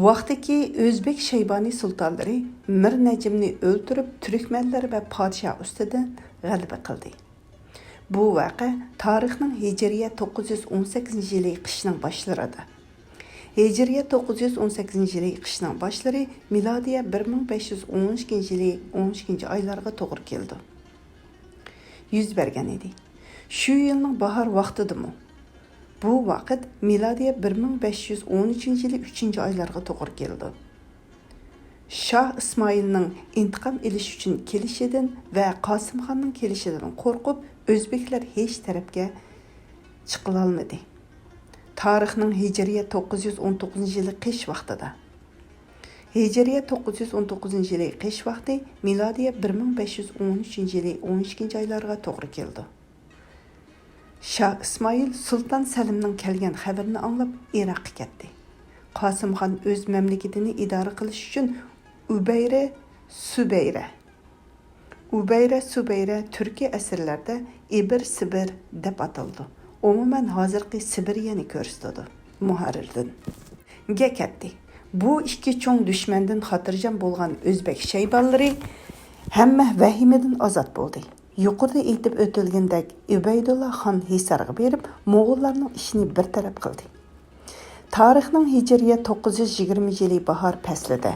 ۋاقتىكى ئۆزبېك شەيبانى سۇلتانلىرى مىر نەجىمنى ئۆلتۈرۈپ، تۈركمەنلەر ۋە پادىشاھ ئۈستىدىن غەلىبە قىلدى. بۇ ۋەقە تارىخنىڭ ھىجرىيە توققۇز يۈز ئون سەككىزىنچى يىلى قىشنىڭ باشلىرىدا. ھىجرىيە توققۇز يۈز ئون سەككىزىنچى يىلى قىشنىڭ باشلىرى، مىلادىيە بىر مىڭ بەش يۈز ئون ئىككىنچى يىلى ئون ئىككىنچى ئايلارغا توغرا كېلىدۇ. يۈز بەرگەن ئىدى. شۇ يىلنىڭ باھار ۋاقتىدىمۇ؟ بۇ ۋاقىت مىلادىيە بىر مىڭ بەش يۈز ئون ئۈچىنچى يىلى ئۈچىنچى ئايلارغا توغرا كېلىدۇ. شاھ ئىسمائىلنىڭ ئىنتىقام ئېلىش ئۈچۈن كېلىشىدىن ۋە قاسىمخاننىڭ كېلىشىدىن قورقۇپ، ئۆزبېكلەر ھېچ تەرەپكە چىقىلالمىدى. تارىخنىڭ ھىجرىيە توققۇز يۈز ئون توققۇزىنچى يىلى قىش ۋاقتىدا. ھىجرىيە توققۇز يۈز ئون توققۇزىنچى يىلى قىش ۋاقتى، مىلادىيە بىر مىڭ بەش يۈز ئون ئۈچىنچى يىلى ئون ئىككىنچى ئايلارغا توغرا كېلىدۇ. شاھ ئىسمائىل سۇلتان سەلىمنىڭ كەلگەن خەۋىرىنى ئاڭلاپ، ئىراققا كەتتى. قاسىمخان ئۆز مەملىكىتىنى ئىدارە قىلىش ئۈچۈن ئۇبەيرە سۇبەيرە، ئۇبەيرە سۇبەيرە تۈركىي ئەسىرلەردە ئىبىر سىبىر دەپ ئاتىلىدۇ. ئومۇمەن، ھازىرقى سىبىرىيەنى كۆرسىتىدۇ. مۇھەررىردىن. گە كەتتى. بۇ ئىككى چوڭ دۈشمەندىن خاتىرجەم بولغان ئۆزبەك شەيبانلىرى ھەممە ۋەھىمىدىن ئازاد بولدى. يۇقىرىدا ئېيتىپ ئۆتۈلگىنىدەك، ئۈبەيدۇللا خان ھىسارغا بېرىپ، موغۇللارنىڭ ئىشىنى بىر تەرەپ قىلدى. تارىخنىڭ ھىجرىيە توققۇز يۈز يىگىرمىنچى يىلى باھار پەسلىدە.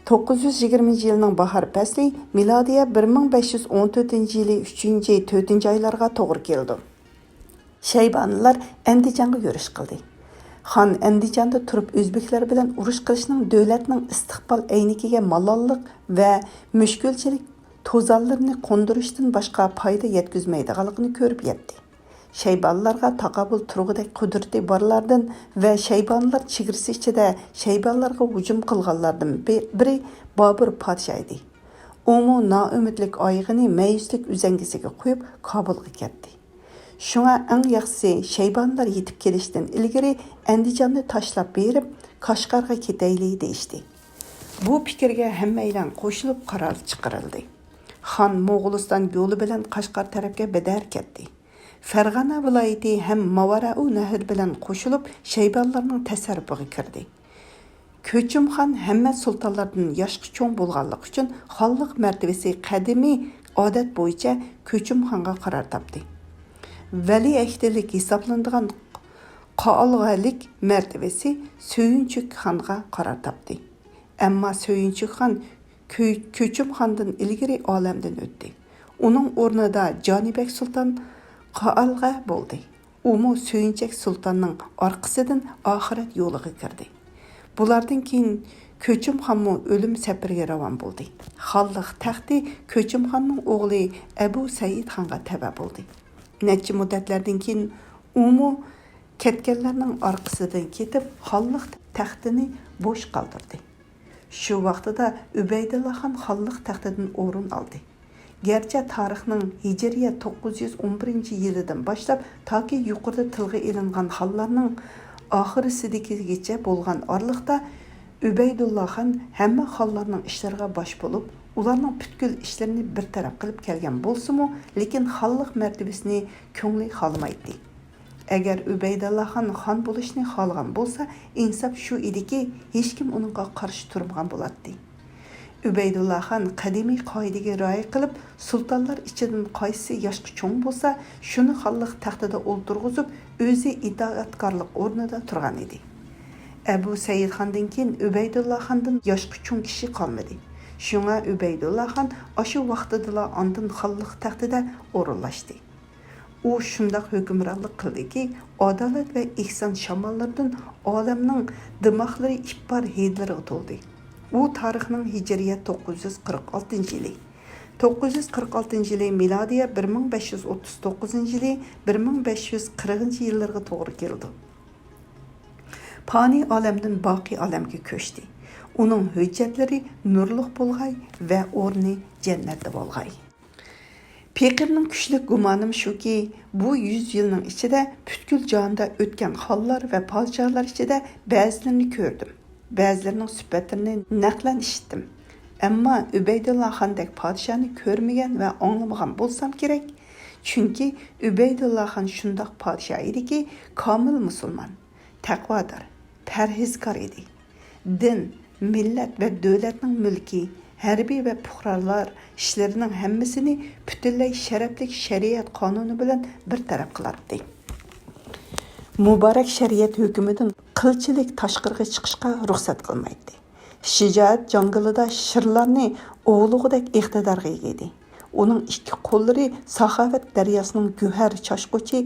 توققۇز يۈز يىگىرمىنچى يىلنىڭ باھار پەسلى، مىلادىيە بىر مىڭ بەش يۈز ئون تۆتىنچى يىلى ئۈچىنچى، تۆتىنچى ئايلارغا توغرا كېلىدۇ. شەيبانىلار ئەندىجانغا يۈرۈش قىلدى. خان ئەندىجاندا تۇرۇپ ئۆزبېكلەر بىلەن ئۇرۇش قىلىشنىڭ دۆلەتنىڭ ئىستىقبال ئەينىكىگە مالاللىق ۋە مۈشكۈلچىلىك توزانلىرىنى قوندۇرۇشتىن باشقا پايدا يەتكۈزمەيدىغانلىقىنى كۆرۈپ يەتتى. شەيبانىلارغا تاقابىل تۇرغۇدەك قۇدرىتى بارلاردىن ۋە شەيبانىلار چېگرىسى ئىچىدە شەيبانىلارغا ھۇجۇم قىلغانلاردىن بى-، بىرى بابۇر پادىشاھ ئىدى. ئۇمۇ نائۈمىدلىك ئايىغىنى مەيۈسلۈك ئۈزەڭگىسىگە قويۇپ، كابۇلغا كەتتى. شۇڭا ئەڭ ياخشىسى، شەيبانىلار يېتىپ كېلىشتىن ئىلگىرى ئەندىجاننى تاشلاپ بېرىپ، قەشقەرگە كېتەيلى، دېيىشتى. بۇ پىكىرگە ھەممەيلەن قوشۇلۇپ قارار چىقىرىلدى. خان موغۇلىستان يولى بىلەن قەشقەر تەرەپكە بىدەر كەتتى. فەرغانە ۋىلايىتى ھەم ماۋارائۇ نەھر بىلەن قوشۇلۇپ، شەيبانلارنىڭ تەسەررۇپىغا كىردى. كۆچۈمخان ھەممە سۇلتانلاردىن ياشقا چوڭ بولغانلىقى ئۈچۈن، خانلىق مەرتىۋىسى قەدىمىي ئادەت بويىچە كۆچۈمخانغا قارار تاپتى. ۋەلىئەھدىلىك ھېسابلىنىدىغان قائالغەلىك مەرتىۋىسى سۆيۈنچۈك خانغا قارار تاپتى. ئەمما سۆيۈنچۈك خان كۆ-، كۆچۈمخاندىن ئىلگىرى ئالەمدىن ئۆتتى. ئۇنىڭ ئورنىدا جانىبەگ سۇلتان قائالغە بولدى. ئۇمۇ سۆيۈنچۈك سۇلتاننىڭ ئارقىسىدىن ئاخىرەت يولىغا كىردى. بۇلاردىن كېيىن كۆچۈمخانمۇ ئۆلۈم سەپىرىگە راۋان بولدى. خانلىق تەختى كۆچۈمخاننىڭ ئوغلى ئەبۇ سەئىدخانغا تەۋە بولدى. نەچچە مۇددەتلەردىن كېيىن ئۇمۇ كەتكەنلەرنىڭ ئارقىسىدىن كېتىپ، خانلىق تەختىنى بوش قالدۇردى. شۇ ۋاقتىدا ئۈبەيدۇللا خان خانلىق تەختىدىن ئورۇن ئالدى. گەرچە تارىخنىڭ ھىجرىيە توققۇز يۈز ئون بىرىنچى يىلىدىن باشلاپ تاكى يۇقىرىدا تىلغا ئېلىنغان خانلارنىڭ ئاخىرسىدىكىگىچە بولغان ئارىلىقتا ئۈبەيدۇللا خان ھەممە خانلارنىڭ ئىشلىرىغا باش بولۇپ، ئۇلارنىڭ پۈتكۈل ئىشلىرىنى بىر تەرەپ قىلىپ كەلگەن بولسىمۇ، لېكىن خانلىق مەرتىۋىسىنى كۆڭلى خالىمايتتى. ئەگەر ئۈبەيدۇللا خان خان بولۇشنى خالىغان بولسا، ئىنساپ شۇ ئىدىكى، ھېچكىم ئۇنىڭغا قارشى تۇرمىغان بولاتتى. ئۈبەيدۇللا خان قەدىمىي قائىدىگە رىئايە قىلىپ، سۇلتانلار ئىچىدىن قايسىسى ياشقا چوڭ بولسا، شۇنى خانلىق تەختىدە ئولتۇرغۇزۇپ، ئۆزى ئىتائەتكارلىق ئورنىدا تۇرغان ئىدى. ئەبۇ سەئىدخاندىن كېيىن ئۈبەيدۇللا خاندىن ياشقا چوڭ كىشى قالمىدى. شۇڭا ئۈبەيدۇللا خان ئاشۇ ۋاقتىدىلا ئاندىن خانلىق تەختىدە ئورۇنلاشتى. ئۇ شۇنداق ھۆكۈمرانلىق قىلدىكى، ئادالەت ۋە ئېھسان شاماللىرىدىن ئالەمنىڭ دىماقلىرى ئىپپار ھىدلىرىغا تولدى. ئۇ تارىخنىڭ ھىجرىيە توققۇز يۈز قىرىق ئالتىنچى يىلى، توققۇز يۈز قىرىق ئالتىنچى يىلى مىلادىيە بىر مىڭ بەش يۈز ئوتتۇز توققۇزىنچى يىلى، بىر مىڭ بەش يۈز قىرىقىنچى يىللىرىغا توغرا كېلىدۇ. پانىي ئالەمدىن باقىي ئالەمگە كۆچتى. ئۇنىڭ ھۆججەتلىرى نۇرلۇق بولغاي ۋە ئورنى جەننەتتە بولغاي. پېقىرنىڭ كۈچلۈك گۇمانىمۇ شۇكى، بۇ يۈز يىلنىڭ ئىچىدە پۈتكۈل جاھاندا ئۆتكەن خانلار ۋە پادىشاھلار ئىچىدە بەزىلىرىنى كۆردۈم، بەزىلىرىنىڭ سۈپەتلىرىنى نەقلەن ئىشىتتىم. ئەمما ئۈبەيدۇللا خاندەك پادىشاھنى كۆرمىگەن ۋە ئاڭلىمىغان بولسام كېرەك. چۈنكى ئۈبەيدۇللا خان شۇنداق پادىشاھ ئىدىكى، كامىل مۇسۇلمان، تەقۋادار، پەرھىزكار ئىدى. دىن، مىللەت ۋە دۆلەتنىڭ مۈلكى، ھەربىي ۋە پۇقرالار ئىشلىرىنىڭ ھەممىسىنى پۈتۈنلەي شەرەپلىك شەرىئەت قانۇنى بىلەن بىر تەرەپ قىلاتتى. مۇبارەك شەرىئەت ھۆكمىدىن قىلچىلىك تاشقىرىغا چىقىشقا رۇخسەت قىلمايتتى. شىجائەت جاڭگىلىدا شىرلارنى ئوۋلىغۇدەك ئىقتىدارغا ئىگە ئىدى. ئۇنىڭ ئىككى قوللىرى ساخاۋەت دەرياسىنىڭ گۆھەر چاچقۇچى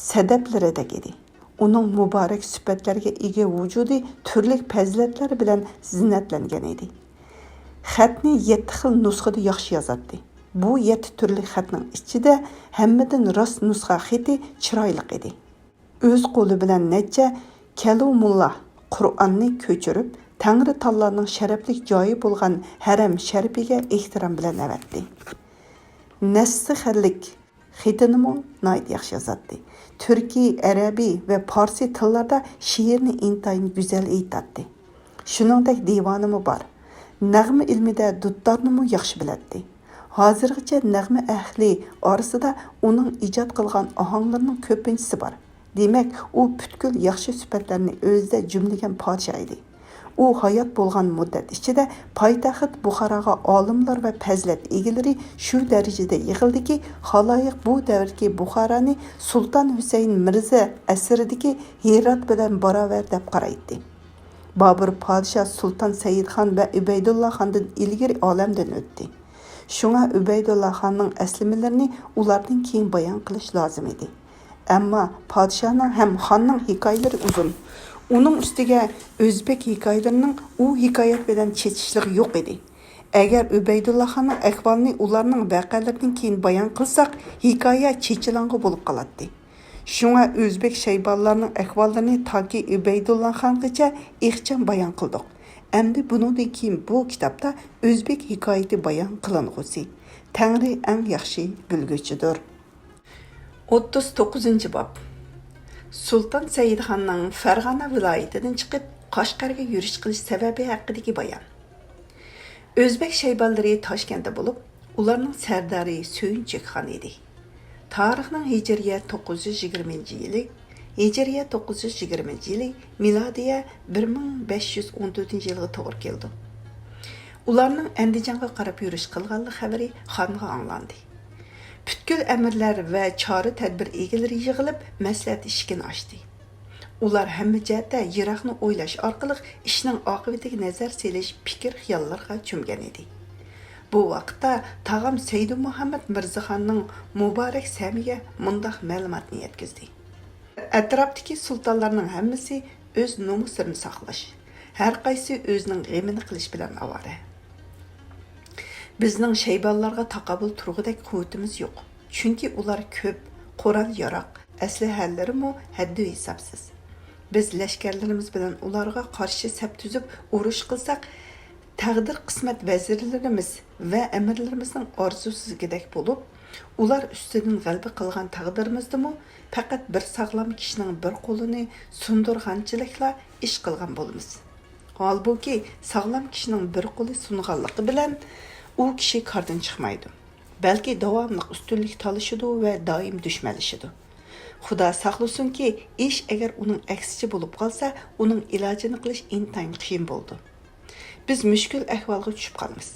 سەدەپلىرىدەك ئىدى. ئۇنىڭ مۇبارەك سۈپەتلەرگە ئىگە ۋۇجۇدى تۈرلۈك پەزىلەتلەر بىلەن زىننەتلەنگەن ئىدى. خەتنى يەتتە خىل نۇسخىدا ياخشى يازاتتى. بۇ يەتتە تۈرلۈك خەتنىڭ ئىچىدە ھەممىدىن راست نۇسخا خېتى چىرايلىق ئىدى. ئۆز قولى بىلەن نەچچە كەلۇمۇللا قۇرئاننى كۆچۈرۈپ، تەڭرىتاللانىڭ شەرەپلىك جايى بولغان ھەرەم شەرىپىگە ئېھتىرام بىلەن ئەۋەتتى. نەسسىخەنلىك خېتىنىمۇ ناھايىتى ياخشى يازاتتى. تۈركىي، ئەرەبىي ۋە پارسىي تىللاردا شېئىرنى ئىنتايىن گۈزەل ئېيتاتتى. شۇنىڭدەك دىۋانىمۇ بار. نەغمە ئىلمىدە دۇتارنىمۇ ياخشى بىلەتتى. ھازىرغىچە نەغمە ئەھلى ئارىسىدا ئۇنىڭ ئىجاد قىلغان ئاھاڭلىرىنىڭ كۆپىنچىسى بار. دېمەك، ئۇ پۈتكۈل ياخشى سۈپەتلەرنى ئۆزىدە جۈملىگەن پادىشاھ ئىدى. ئۇ ھايات بولغان مۇددەت ئىچىدە پايتەخت بۇخاراغا ئالىملار ۋە پەزىلەت ئىگىلىرى شۇ دەرىجىدە يىغىلدىكى، خالايىق بۇ دەۋردىكى بۇخارانى سۇلتان ھۈسەيىن مىرزا ئەسىرىدىكى ھىرات بىلەن باراۋەر دەپ قارايتتى. بابۇر پادىشاھ سۇلتان سەئىدخان ۋە ئۈبەيدۇللا خاندىن ئىلگىرى ئالەمدىن ئۆتتى. شۇڭا ئۈبەيدۇللا خاننىڭ ئەسلىمىلىرىنى ئۇلاردىن كېيىن بايان قىلىش لازىم ئىدى. ئەمما پادىشاھنىڭ ھەم خاننىڭ ھېكايىلىرى ئۇزۇن. ئۇنىڭ ئۈستىگە ئۆزبېك ھېكايىلىرىنىڭ ئۇ ھېكايەت بىلەن چېچىشلىقى يوق ئىدى. ئەگەر ئۈبەيدۇللا خاننىڭ ئەھۋالىنى ئۇلارنىڭ ۋەقەلىرىدىن كېيىن بايان قىلساق، ھېكايە چېچىلاڭغۇ بولۇپ قالاتتى. شۇڭا ئۆزبېك شەيبانلارنىڭ ئەھۋاللىرىنى تاكى ئۈبەيدۇللا خانغىچە ئىخچام بايان قىلدۇق. ئەمدى بۇنىڭدىن كېيىن بۇ كىتابتا ئۆزبېك ھېكايىتى بايان قىلىنغۇسى. تەڭرى ئەڭ ياخشى بىلگۈچىدۇر. ئوتتۇز توققۇزىنچى باب. سۇلتان سەئىدخاننىڭ فەرغانە ۋىلايىتىدىن چىقىپ، قەشقەرگە يۈرۈش قىلىش سەۋەبى ھەققىدىكى بايان. ئۆزبېك شەيبانلىرى تاشكەنتتە بولۇپ، ئۇلارنىڭ سەردارى سۆيۈنچۈك خان ئىدى. تارىخنىڭ ھىجرىيە توققۇز يۈز يىگىرمىنچى يىلى، ھىجرىيە توققۇز يۈز يىگىرمىنچى يىلى، مىلادىيە بىر مىڭ بەش يۈز ئون تۆتىنچى يىلغا توغرا كېلىدۇ. ئۇلارنىڭ ئەندىجانغا قاراپ يۈرۈش قىلغانلىق خەۋىرى خانغا ئاڭلاندى. پۈتكۈل ئەمىرلەر ۋە چارە-تەدبىر ئىگىلىرى يىغىلىپ، مەسلىھەت ئىشىكىنى ئاچتى. ئۇلار ھەممە جەھەتتە يىراقنى ئويلاش ئارقىلىق ئىشنىڭ ئاقىۋىتىگە نەزەر سېلىش پىكىر-خىياللىرىغا چۆمگەن ئىدى. بۇ ۋاقىتتا تاغام سەيدۇمۇھەممەد مىرزىخاننىڭ مۇبارەك سەمىگە مۇنداق مەلۇماتنى يەتكۈزدى. ئەتراپتىكى سۇلتانلارنىڭ ھەممىسى ئۆز نومۇسلىرىنى ساقلاش، ھەرقايسى ئۆزىنىڭ غېمىنى قىلىش بىلەن ئاۋارە. بىزنىڭ شەيبانلارغا تاقابىل تۇرغۇدەك قۇۋۋىتىمىز يوق. چۈنكى ئۇلار كۆپ، قورال-ياراغ، ئەسلىھەلىرىمۇ ھەددى ھېسابسىز. بىز لەشكەرلىرىمىز بىلەن ئۇلارغا قارشى سەپ تۈزۈپ ئۇرۇش قىلساق، تەقدىر-قىسمەت ۋەزىرلىرىمىز ۋە ئەمىرلىرىمىزنىڭ ئارزۇسىدىكىدەك بولۇپ، ئۇلار ئۈستىدىن غەلىبە قىلغان تەقدىرىمىزدىمۇ پەقەت بىر ساغلام كىشىنىڭ بىر قولىنى سۇندۇرغانچىلىكلا ئىش قىلغان بولىمىز. ھالبۇكى، ساغلام كىشىنىڭ بىر قولى سۇنغانلىقى بىلەن ئۇ كىشى كاردىن چىقمايدۇ، بەلكى داۋاملىق ئۈستۈنلۈك تالىشىدۇ ۋە دائىم دۈشمەنلىشىدۇ. خۇدا ساقلىسۇنكى، ئىش ئەگەر ئۇنىڭ ئەكسىچە بولۇپ قالسا، ئۇنىڭ ئىلاجىنى قىلىش ئىنتايىن قىيىن بولىدۇ. بىز مۈشكۈل ئەھۋالغا چۈشۈپ قالىمىز.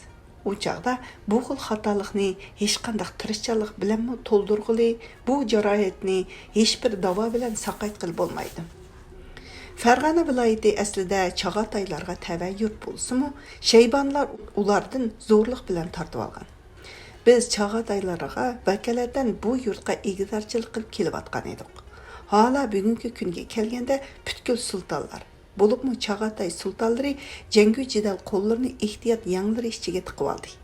ئۇ چاغدا بۇ خىل خاتالىقنى ھېچقانداق تىرىشچانلىق بىلەنمۇ تولدۇرغىلى، بۇ جاراھەتنى ھېچبىر داۋا بىلەن ساقايتقىلى بولمايدۇ. فەرغانە ۋىلايىتى ئەسلىدە چاغاتايلارغا تەۋە يۇرت بولسىمۇ، شەيبانلار ئۇلاردىن زورلۇق بىلەن تارتىۋالغان. بىز چاغاتايلارغا ۋەكالەتەن بۇ يۇرتقا ئىگىدارچىلىق قىلىپ كېلىۋاتقان ئىدۇق. ھالا بۈگۈنكى كۈنگە كەلگەندە پۈتكۈل سۇلتانلار، بولۇپمۇ چاغاتاي سۇلتانلىرى جەڭگۈ جېدەل قوللىرىنى ئېھتىيات يەڭلىرى ئىچىگە تىقىۋالدى.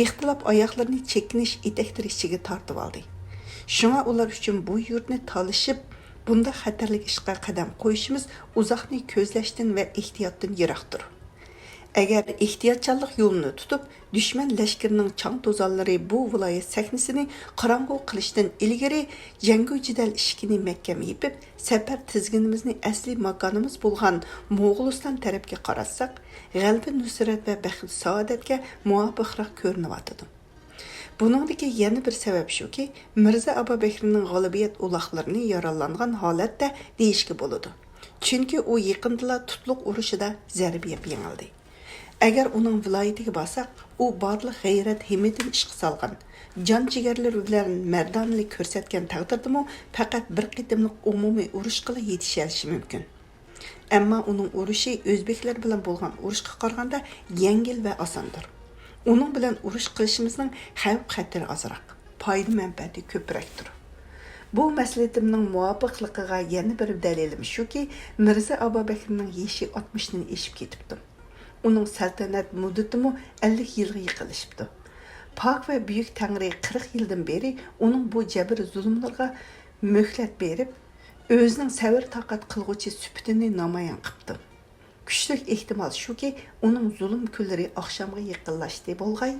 ئىختىلاپ ئاياغلىرىنى چېكىنىش ئېتەكلىرى ئىچىگە تارتىۋالدى. شۇڭا ئۇلار ئۈچۈن بۇ يۇرتنى تالىشىپ، بۇنداق خەتەرلىك ئىشقا قەدەم قويۇشىمىز ئۇزاقنى كۆزلەشتىن ۋە ئېھتىياتتىن يىراقتۇر. ئەگەر ئېھتىياتچانلىق يولىنى تۇتۇپ، دۈشمەن لەشكىرىنىڭ چاڭ-توزانلىرى بۇ ۋىلايەت سەھنىسىنى قاراڭغۇ قىلىشتىن ئىلگىرى، جەڭگۇ جېدەل ئىشىكىنى مەھكەم يېپىپ، سەپەر تىزگىنىمىزنى ئەسلىي ماكانىمىز بولغان موغۇلىستان تەرەپكە قاراتساق، غەلىبە نۇسرەت ۋە بەخت سائادەتكە مۇۋاپىقراق كۆرۈنۈۋاتىدۇ. بۇنىڭدىكى يەنە بىر سەۋەب شۇكى، مىرزا ئابابەكرىنىڭ غالىبىيەت ئۇلاغلىرىنى يارالانغان ھالەتتە دېيىشكە بولىدۇ. چۈنكى ئۇ يېقىندىلا تۇتلۇق ئۇرۇشىدا زەربە يەپ يېڭىلدى. ئەگەر ئۇنىڭ ۋىلايىتىگە بارساق، ئۇ بارلىق غەيرەت-ھىممىتىنى ئىشقا سالغان، جان-جىگەرلىرى بىلەن مەردانىلىك كۆرسەتكەن تەقدىردىمۇ، پەقەت بىر قېتىملىق ئومۇمىي ئۇرۇشقىلا يېتىشەلىشى مۇمكىن. ئەمما ئۇنىڭ ئۇرۇشى ئۆزبېكلەر بىلەن بولغان ئۇرۇشقا قارىغاندا يەڭگىل ۋە ئاساندۇر. ئۇنىڭ بىلەن ئۇرۇش قىلىشىمىزنىڭ خەۋپ-خەتىرى ئازراق، پايدا-مەنپەئەتى كۆپرەكتۇر. بۇ مەسلىھىتىمنىڭ مۇۋاپىقلىقىغا يەنە بىر دەلىلىم شۇكى، مىرزا ئابابەكرىنىڭ يېشى ئاتمىشتىن ئېشىپ كېتىپتۇ. ئۇنىڭ سەلتەنەت مۇددىتىمۇ ئەللىك يىلغا يېقىنلىشىپتۇ. پاك ۋە بۈيۈك تەڭرى قىرىق يىلدىن بېرى ئۇنىڭ بۇ جەبىر-زۇلۇملىرىغا مۆھلەت بېرىپ، ئۆزىنىڭ سەۋر-تاقەت قىلغۇچى سۈپىتىنى نامايان قىپتۇ. كۈچلۈك ئېھتىمال شۇكى، ئۇنىڭ زۇلۇم كۈنلىرى ئاخشامغا يېقىنلاشتى بولغاي.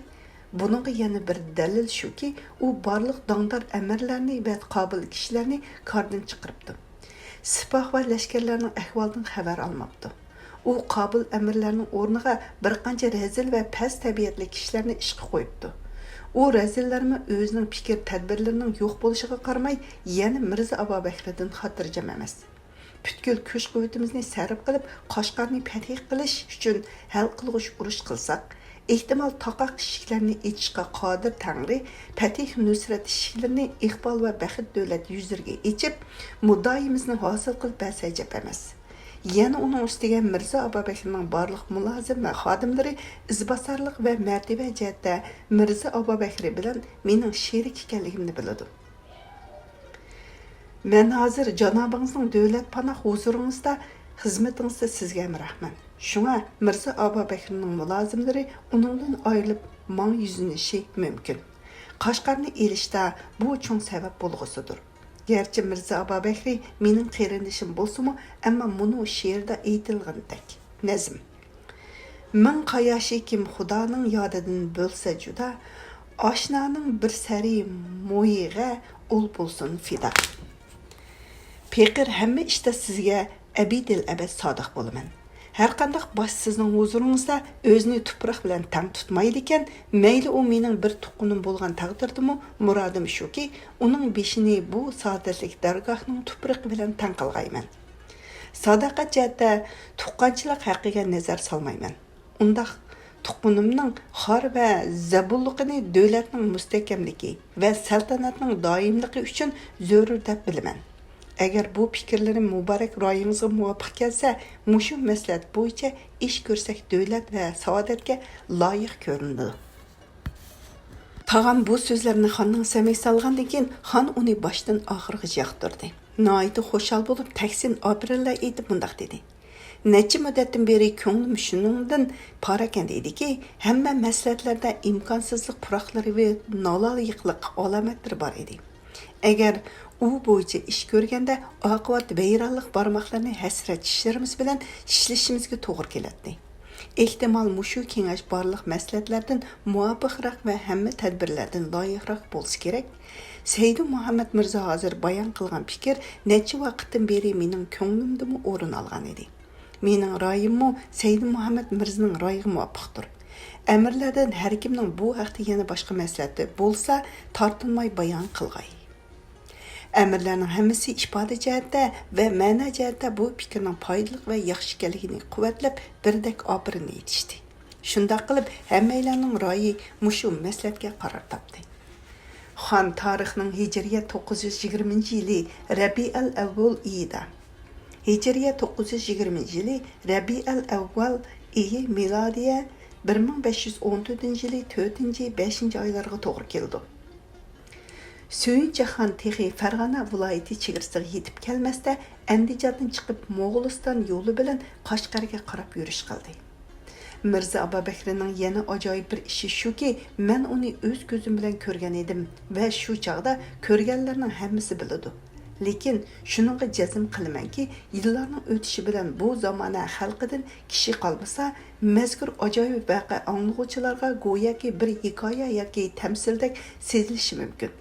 بۇنىڭغا يەنە بىر دەلىل شۇكى، ئۇ بارلىق داڭدار ئەمىرلەرنى ۋە قابىل كىشىلەرنى كاردىن چىقىرىپتۇ. سىپاھ ۋە لەشكەرلەرنىڭ ئەھۋالىدىن خەۋەر ئالماپتۇ. ئۇ قابىل ئەمىرلەرنىڭ ئورنىغا بىر قانچە رەزىل ۋە پەس تەبىئەتلىك كىشىلەرنى ئىشقا قويۇپتۇ. ئۇ رەزىللەرمۇ ئۆزىنىڭ پىكىر-تەدبىرلىرىنىڭ يوق بولۇشىغا قارىماي، يەنە مىرزا ئابابەكرىدىن خاتىرجەم ئەمەس. پۈتكۈل كۈچ-قۇۋۋىتىمىزنى سەرپ قىلىپ، قەشقەرنى پەتھى قىلىش ئۈچۈن ھەل قىلغۇچ ئۇرۇش قىلساق، ئېھتىمال تاقاق ئىشىكلەرنى ئېچىشقا قادىر تەڭرى پەتىھ نۇسرەت ئىشىكلىرىنى ئىقبال ۋە بەخت دۆلەت يۈزلىرىگە ئېچىپ، مۇددىئايىمىزنى ھاسىل قىلىپ بەرسە ئەجەب ئەمەس. يەنە ئۇنىڭ ئۈستىگە مىرزا ئابابەكرىنىڭ بارلىق مۇلازىم ۋە خادىملىرى ئىزباسارلىق ۋە مەرتىۋە جەھەتتە مىرزا ئابابەكرى بىلەن مېنىڭ شېرىك ئىكەنلىكىمنى بىلىدۇ. مەن ھازىر جانابىڭىزنىڭ دۆلەت پاناھ ھۇزۇرىڭىزدا، خىزمىتىڭىزدە سىزگە ھەمراھمەن. شۇڭا مىرزا ئابابەكرىنىڭ مۇلازىملىرى ئۇنىڭ بىلەن ئايرىلىپ ماڭا يۈزلىنىشى مۇمكىن. قەشقەرنى ئېلىشتا بۇ چوڭ سەۋەب بولغۇسىدۇر. گەرچە مىرزا ئابابەكرى مېنىڭ قېرىندىشىم بولسىمۇ، ئەمما مۇنۇ شېئىردا ئېيتىلغىنىدەك، نەزم. مىڭ قاياشى كىم خۇدانىڭ يادىدىن بولسا جۇدا، ئاشنانىڭ بىر سەرى مويىغا ئۇل بولسۇن فىدا. پېقىر ھەممە ئىشتا سىزگە ئەبىدىل ئەبەد سادىق بولىمەن. ھەرقانداق باش سىزنىڭ ھۇزۇرىڭىزدا ئۆزىنى تۇپراق بىلەن تەڭ تۇتمايدىكەن، مەيلى ئۇ مېنىڭ بىر تۇغقىنىم بولغان تەقدىردىمۇ، مۇرادىم شۇكى، ئۇنىڭ بېشىنى بۇ سائادەتلىك دەرگاھنىڭ تۇپرىقى بىلەن تەڭ قىلغايمەن. ساداقەت جەھەتتە تۇغقانچىلىق ھەققىگە نەزەر سالمايمەن. ئۇنداق تۇغقىنىمنىڭ خار ۋە زەبۇنلۇقىنى دۆلەتنىڭ مۇستەھكەملىكى ۋە سەلتەنەتنىڭ دائىملىقى ئۈچۈن زۆرۈر دەپ بىلىمەن. ئەگەر بۇ پىكىرلىرىم مۇبارەك رايىڭىزغا مۇۋاپىق كەلسە، مۇشۇ مەسلىھەت بويىچە ئىش كۆرسەك دۆلەت ۋە سائادەتكە لايىق كۆرۈنىدۇ. تاغام بۇ سۆزلەرنى خاننىڭ سەمىگە سالغاندىن كېيىن، خان ئۇنى باشتىن ئاخىرغىچە ياقتۇردى. ناھايىتى خۇشال بولۇپ، تەھسىن ئاپىرىنلار ئېيتىپ مۇنداق دېدى: نەچچە مۇددەتتىن بېرى كۆڭلۈم شۇنىڭدىن پاراكەندە ئىدىكى، ھەممە مەسلىھەتلەردە ئىمكانسىزلىق پۇراقلىرى ۋە نالالىقلىق ئالامەتلىرى بار ئىدى. ئەگەر ئۇ بويىچە ئىش كۆرگەندە، ئاقىۋەت ۋەيرانلىق بارماقلىرىنى ھەسرەت چىشلىرىمىز بىلەن چىشلىشىمىزگە توغرا كېلەتتى. ئېھتىمال، مۇشۇ كېڭەش بارلىق مەسلىھەتلەردىن مۇۋاپىقراق ۋە ھەممە تەدبىرلەردىن لايىقراق بولسا كېرەك. سەيدۇ مۇھەممەد مىرزا ھازىر بايان قىلغان پىكىر نەچچە ۋاقىتتىن بېرى مېنىڭ كۆڭلۈمدىمۇ ئورۇن ئالغان ئىدى. مېنىڭ رايىممۇ سەيدۇ مۇھەممەد مىرزىنىڭ رايىغا مۇۋاپىقتۇر. ئەمىرلەردىن ھەركىمنىڭ بۇ ھەقتە يەنە باشقا مەسلىھەتى بولسا، تارتىنماي بايان قىلغاي. ئەمىرلەرنىڭ ھەممىسى ئىپادە جەھەتتە ۋە مەنە جەھەتتە بۇ پىكىرنىڭ پايدىلىق ۋە ياخشى ئىكەنلىكىنى قۇۋۋەتلەپ، بىردەك ئاپىرىن ئېيتىشتى. شۇنداق قىلىپ، ھەممەيلەننىڭ رايى مۇشۇ مەسلىھەتكە قارار تاپتى. خان تارىخنىڭ ھىجرىيە توققۇز يۈز يىگىرمىنچى يىلى رەبىئەل ئەۋۋەل ئېيىدا، ھىجرىيە توققۇز يۈز يىگىرمىنچى يىلى رەبىئەل ئەۋۋەل ئېيى، مىلادىيە بىر مىڭ بەش يۈز ئون تۆتىنچى يىلى تۆتىنچى، بەشىنچى ئايلارغا توغرا كېلىدۇ. سۆيۈنچى خان تېخى فەرغانە ۋىلايىتى چېگرىسىغا يېتىپ كەلمەستە، ئەندىجاندىن چىقىپ، موغۇلىستان يولى بىلەن قەشقەرگە قاراپ يۈرۈش قىلدى. مىرزا ئابابەكرىنىڭ يەنە ئاجايىپ بىر ئىشى شۇكى، مەن ئۇنى ئۆز كۆزۈم بىلەن كۆرگەن ئىدىم ۋە شۇ چاغدا كۆرگەنلەرنىڭ ھەممىسى بىلىدۇ. لېكىن شۇنىڭغا جەزم قىلىمەنكى، يىللارنىڭ ئۆتۈشى بىلەن بۇ زامانە خەلقىدىن كىشى قالمىسا، مەزكۇر ئاجايىپ ۋەقە ئاڭلىغۇچىلارغا گوياكى بىر ھېكايە ياكى تەمسىلدەك سېزىلىشى مۇمكىن.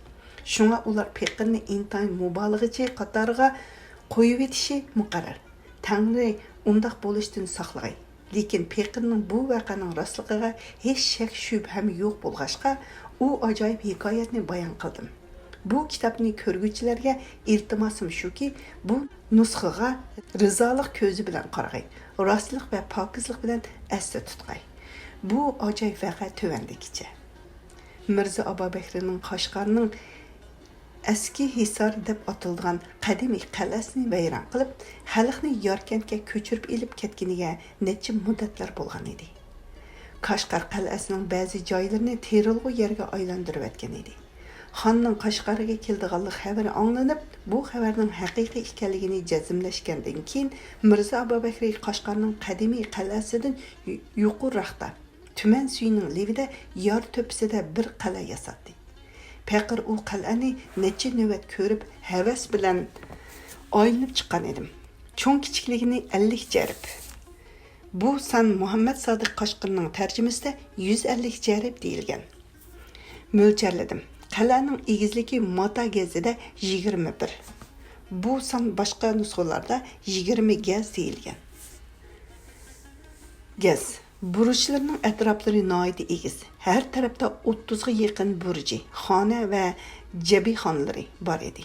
شۇڭا ئۇلار پېقىرنى ئىنتايىن مۇبالىغىچى قاتارىغا قويۇۋېتىشى مۇقەررەر. تەڭرى ئۇنداق بولۇشتىن ساقلىغاي. لېكىن پېقىرنىڭ بۇ ۋەقەنىڭ راستلىقىغا ھېچ شەك-شۈبھەم يوق بولغاچقا، ئۇ ئاجايىپ ھېكايەتنى بايان قىلدىم. بۇ كىتابنى كۆرگۈچىلەرگە ئىلتىماسىم شۇكى، بۇ نۇسخىغا رىزالىق كۆزى بىلەن قارىغاي، راستلىق ۋە پاكىزلىق بىلەن ئەستە تۇتقاي. بۇ ئاجايىپ ۋەقە تۆۋەندىكىچە. مىرزا ئابابەكرىنىڭ قەشقەرنىڭ ئەسكى ھىسار دەپ ئاتىلىدىغان قەدىمىي قەلئەسىنى ۋەيران قىلىپ، خەلقنى ياركەنتكە كۆچۈرۈپ ئېلىپ كەتكىنىگە نەچچە مۇددەتلەر بولغان ئىدى. قەشقەر قەلئەسىنىڭ بەزى جايلىرىنى تېرىلغۇ يەرگە ئايلاندۇرۇۋەتكەن ئىدى. خاننىڭ قەشقەرگە كېلىدىغانلىق خەۋىرى ئاڭلىنىپ، بۇ خەۋەرنىڭ ھەقىقىي ئىكەنلىكىنى جەزملەشكەندىن كېيىن، مىرزا ئابابەكرى قەشقەرنىڭ قەدىمىي قەلئەسىدىن يۇ-، يۇقىرىراقتا، تۈمەن سۈيىنىڭ لېۋىدە يار تۆپىسىدە بىر قەلئە ياساتتى. پېقىر ئۇ قەلئەنى نەچچە نۆۋەت كۆرۈپ، ھەۋەس بىلەن ئايلىنىپ چىققان ئىدىم. چوڭ كىچىكلىكىنى ئەللىك جەرىپ. بۇ سان مۇھەممەد سادىق قەشقىرىنىڭ تەرجىمىسىدە يۈز ئەللىك جەرىپ دېيىلگەن. مۆلچەرلىدىم. قەلئەنىڭ ئېگىزلىكى ماتا گەزىدە يىگىرمە بىر. بۇ سان باشقا نۇسخىلاردا يىگىرمە گەز دېيىلگەن. گەز. بۇرۇچلىرىنىڭ ئەتراپلىرى ناھايىتى ئېگىز. ھەر تەرەپتە ئوتتۇزغا يېقىن بۇرجى، خانە ۋە جەبىخانلىرى بار ئىدى.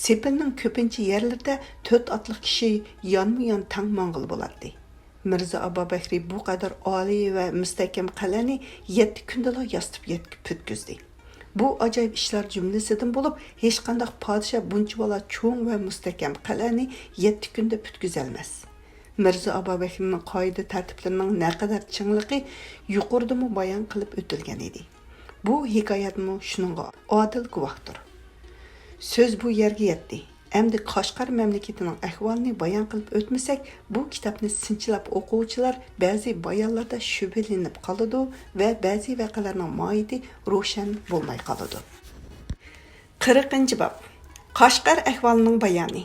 سېپىلنىڭ كۆپىنچە يەرلىرىدە تۆت ئاتلىق كىشى يانمۇ يان تەڭ ماڭغىلى بولاتتى. مىرزا ئابابەكرى بۇ قەدەر ئالىي ۋە مۇستەھكەم قەلئەنى يەتتە كۈندىلا ياسىتىپ يەتكۈ-، پۈتكۈزدى. بۇ ئاجايىپ ئىشلار جۈملىسىدىن بولۇپ، ھېچقانداق پادىشاھ بۇنچىۋالا چوڭ ۋە مۇستەھكەم قەلئەنى يەتتە كۈندە پۈتكۈزەلمەس. مىرزا ئابابەكرىنىڭ قائىدە-تەرتىپلىرىنىڭ نەقەدەر چىڭلىقى يۇقىرىدىمۇ بايان قىلىپ ئۆتۈلگەن ئىدى. بۇ ھېكايەتمۇ شۇنىڭغا ئادىل گۇۋاھتۇر. سۆز بۇ يەرگە يەتتى. ئەمدى قەشقەر مەملىكىتىنىڭ ئەھۋالىنى بايان قىلىپ ئۆتمىسەك، بۇ كىتابنى سىنچىلاپ ئوقۇغۇچىلار بەزى بايانلاردا شۈبھىلىنىپ قالىدۇ ۋە بەزى ۋەقەلەرنىڭ ماھىيىتى روشەن بولماي قالىدۇ. قىرىقىنچى باب. قەشقەر ئەھۋالىنىڭ بايانى.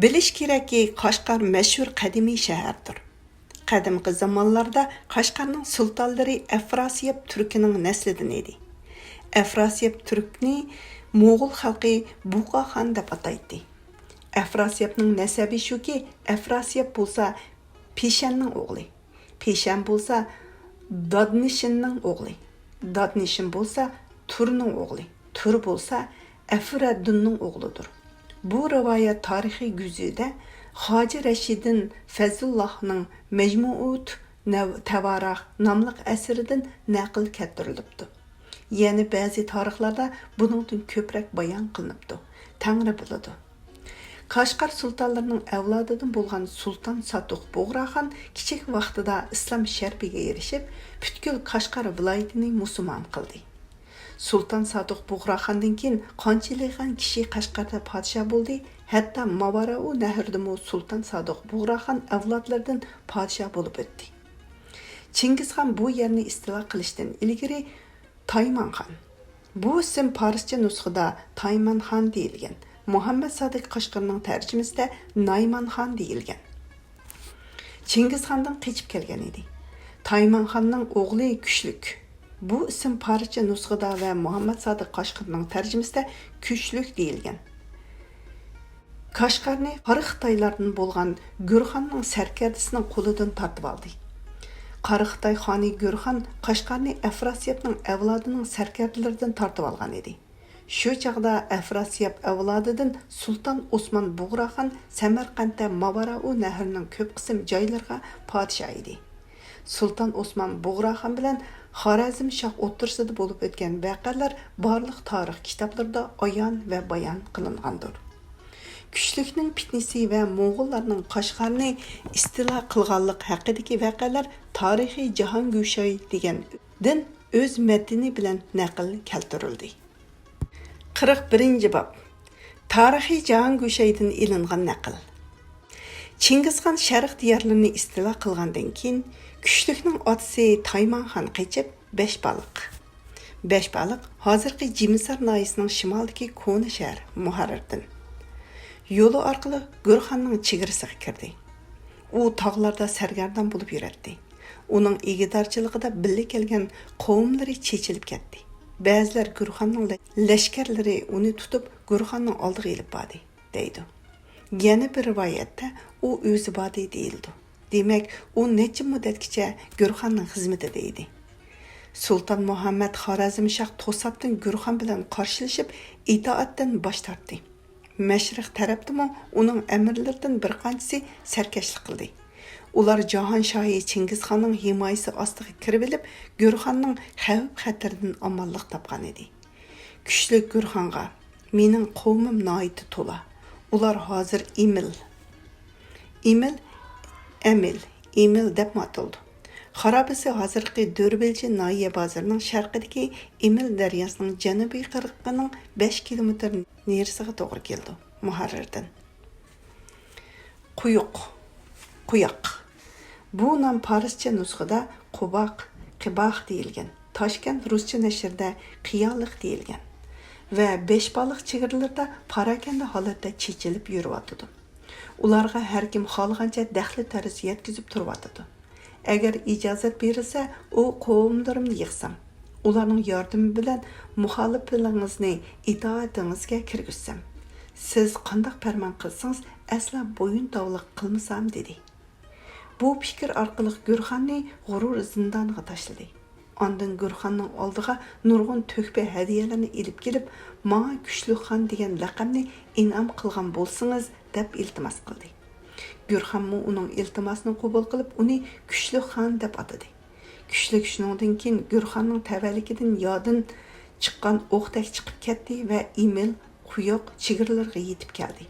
بىلىش كېرەككى، قەشقەر مەشھۇر قەدىمىي شەھەردۇر. قەدىمكى زامانلاردا قەشقەرنىڭ سۇلتانلىرى ئەفراسىياب تۈركىنىڭ نەسلىدىن ئىدى. ئەفراسىياب تۈركنى موغۇل خەلقى بۇقاخان دەپ ئاتايتتى. ئەفراسىيابنىڭ نەسەبى شۇكى، ئەفراسىياب بولسا پىشەننىڭ ئوغلى، پىشەن بولسا دادنىشىننىڭ ئوغلى، دادنىشىن بولسا تۇرنىڭ ئوغلى، تۇر بولسا ئەفرەددۇننىڭ ئوغلىدۇر. بۇ رىۋايەت تارىخىي گۈزىدە خاجە رەشىدىن فەزلۇللاھنىڭ مەجمۇئۇت نەۋ-، تەۋارىخ ناملىق ئەسىرىدىن نەقىل كەلتۈرۈلۈپتۇ. يەنە بەزى تارىخلاردا بۇنىڭدىن كۆپرەك بايان قىلىنىپتۇ. تەڭرى بىلىدۇ. قەشقەر سۇلتانلىرىنىڭ ئەۋلادىدىن بولغان سۇلتان ساتۇق بۇغراخان كىچىك ۋاقتىدا ئىسلام شەرىپىگە ئېرىشىپ، پۈتكۈل قەشقەر ۋىلايىتىنى مۇسۇلمان قىلدى. سۇلتان سادىق بۇغراخاندىن كېيىن قانچىلىغان كىشى قەشقەردە پادىشاھ بولدى، ھەتتا ماۋاراۇ نەھردىمۇ سۇلتان سادىق بۇغراخان ئەۋلادلىرىدىن پادىشاھ بولۇپ ئۆتتى. چىڭگىزخان بۇ يەرنى ئىستىلا قىلىشتىن ئىلگىرى تايمانخان. بۇ ئىسىم پارسچە نۇسخىدا تايمانخان دېيىلگەن، مۇھەممەد سادىق قەشقىرىنىڭ تەرجىمىسىدە نايمانخان دېيىلگەن. چىڭگىزخاندىن قېچىپ كەلگەن ئىدى. تايمانخاننىڭ ئوغلى كۈچلۈك. بۇ ئىسىم پارسچە نۇسخىدا ۋە مۇھەممەد سادىق قەشقىرىنىڭ تەرجىمىسىدە كۈچلۈك دېيىلگەن. قەشقەرنى قارا خىتايلاردىن بولغان گۈرخاننىڭ سەركەردىسىنىڭ قولىدىن تارتىۋالدى. قارا خىتاي خانى گۈرخان قەشقەرنى ئەفراسىيابنىڭ ئەۋلادىنىڭ سەركەردىلىرىدىن تارتىۋالغان ئىدى. شۇ چاغدا ئەفراسىياب ئەۋلادىدىن سۇلتان ئوسمان بۇغراخان سەمەرقەنتتە ماۋاراۇ نەھرىنىڭ كۆپ قىسىم جايلىرىغا پادىشاھ ئىدى. سۇلتان ئوسمان بۇغراخان بىلەن خارەزم شاھ ئوتتۇرىسىدا بولۇپ ئۆتكەن ۋەقەلەر بارلىق تارىخ كىتابلىرىدا ئايان ۋە بايان قىلىنغاندۇر. كۈچلۈكنىڭ پىتنىسى ۋە موڭغۇللارنىڭ قەشقەرنى ئىستىلا قىلغانلىق ھەققىدىكى ۋەقەلەر تارىخى جاھانگۈشەي دېگەندىن ئۆز مەتنى بىلەن نەقىل كەلتۈرۈلدى. قىرىق بىرىنچى باب. تارىخىي جاھانگۈشەيدىن ئېلىنغان نەقىل. چىڭگىزخان شەرق دىيارلىرىنى ئىستىلا قىلغاندىن كېيىن، كۈچلۈكنىڭ ئاتىسى تايمانخان قېچىپ، بەشبالىق. بەشبالىق ھازىرقى جىمىسار ناھىيەسىنىڭ شىمالىدىكى كونا شەھەر مۇھەررىردىن. يولى ئارقىلىق گۈرخاننىڭ چېگرىسىغا كىردى. ئۇ تاغلاردا سەرگەردان بولۇپ يۈرەتتى. ئۇنىڭ ئىگىدارچىلىقىدا بىللە كەلگەن قوۋملىرى چېچىلىپ كەتتى. بەزىلەر گۈرخاننىڭ لە-، لەشكەرلىرى ئۇنى تۇتۇپ گۈرخاننىڭ ئالدىغا ئېلىپ باردى، دەيدۇ. يەنە بىر رىۋايەتتە ئۇ ئۆزى باردى دېيىلىدۇ. دېمەك، ئۇ نەچچە مۇددەتكىچە گۈرخاننىڭ خىزمىتىدە ئىدى. سۇلتان مۇھەممەد خارەزمشاھ توساتتىن گۈرخان بىلەن قارشىلىشىپ، ئىتائەتتىن باش تارتتى. مەشرىق تەرەپتىمۇ ئۇنىڭ ئەمىرلىرىدىن بىر قانچىسى سەركەشلىك قىلدى. ئۇلار جاھان شاھى چىڭگىزخاننىڭ ھىمايىسى ئاستىغا كىرىۋېلىپ، گۈرخاننىڭ خەۋپ-خەتىرىدىن ئامانلىق تاپقان ئىدى. كۈچلۈك گۈرخانغا، مېنىڭ قوۋمۇم ناھايىتى تولا. ئۇلار ھازىر ئىمىل، ئىمىل، ئەمىل، ئىمىل دەپمۇ ئاتىلىدۇ. خارابىسى ھازىرقى دۆربىلچى ناھىيە بازىرىنىڭ شەرقىدىكى ئىمىل دەرياسىنىڭ جەنۇبىي قىرغىقىنىڭ بەش كىلومېتىر نېرىسىغا توغرا كېلىدۇ. مۇھەررىردىن. قۇيۇق، قۇياق. بۇ نام پارسچە نۇسخىدا قۇباق، قىباق دېيىلگەن. تاشكەنت رۇسچە نەشرىدە قىيالىق دېيىلگەن ۋە بەشبالىق چېگرىلىرىدا پاراكەندە ھالەتتە چېچىلىپ يۈرۈۋاتىدۇ. ئۇلارغا ھەركىم خالىغانچە دەخلى تەرۇز يەتكۈزۈپ تۇرۇۋاتىدۇ. ئەگەر ئىجازەت بېرىلسە، ئۇ قوۋملىرىمنى يىغسام، ئۇلارنىڭ ياردىمى بىلەن مۇخالىپلىرىڭىزنى ئىتائىتىڭىزگە كىرگۈزسەم، سىز قانداق پەرمان قىلسىڭىز، ئەسلا بويۇن تاۋلىق قىلمىسام، دېدى. بۇ پىكىر ئارقىلىق گۈرخاننى غۇرۇر زىندانىغا تاشلىدى. ئاندىن گۈرخاننىڭ ئالدىغا نۇرغۇن تۆھپە ھەدىيەلەرنى ئېلىپ كېلىپ، ماڭا كۈچلۈك خان دېگەن لەقەمنى ئىنئام قىلغان بولسىڭىز، دەپ ئىلتىماس قىلدى. گۈرخانمۇ ئۇنىڭ ئىلتىماسىنى قوبۇل قىلىپ، ئۇنى كۈچلۈك خان دەپ ئاتىدى. كۈچلۈك شۇنىڭدىن كېيىن گۈرخاننىڭ تەۋەلىكىدىن يادىن چىققان ئوقتەك چىقىپ كەتتى ۋە ئىمىل، قۇياق چېگرىلىرىغا يېتىپ كەلدى.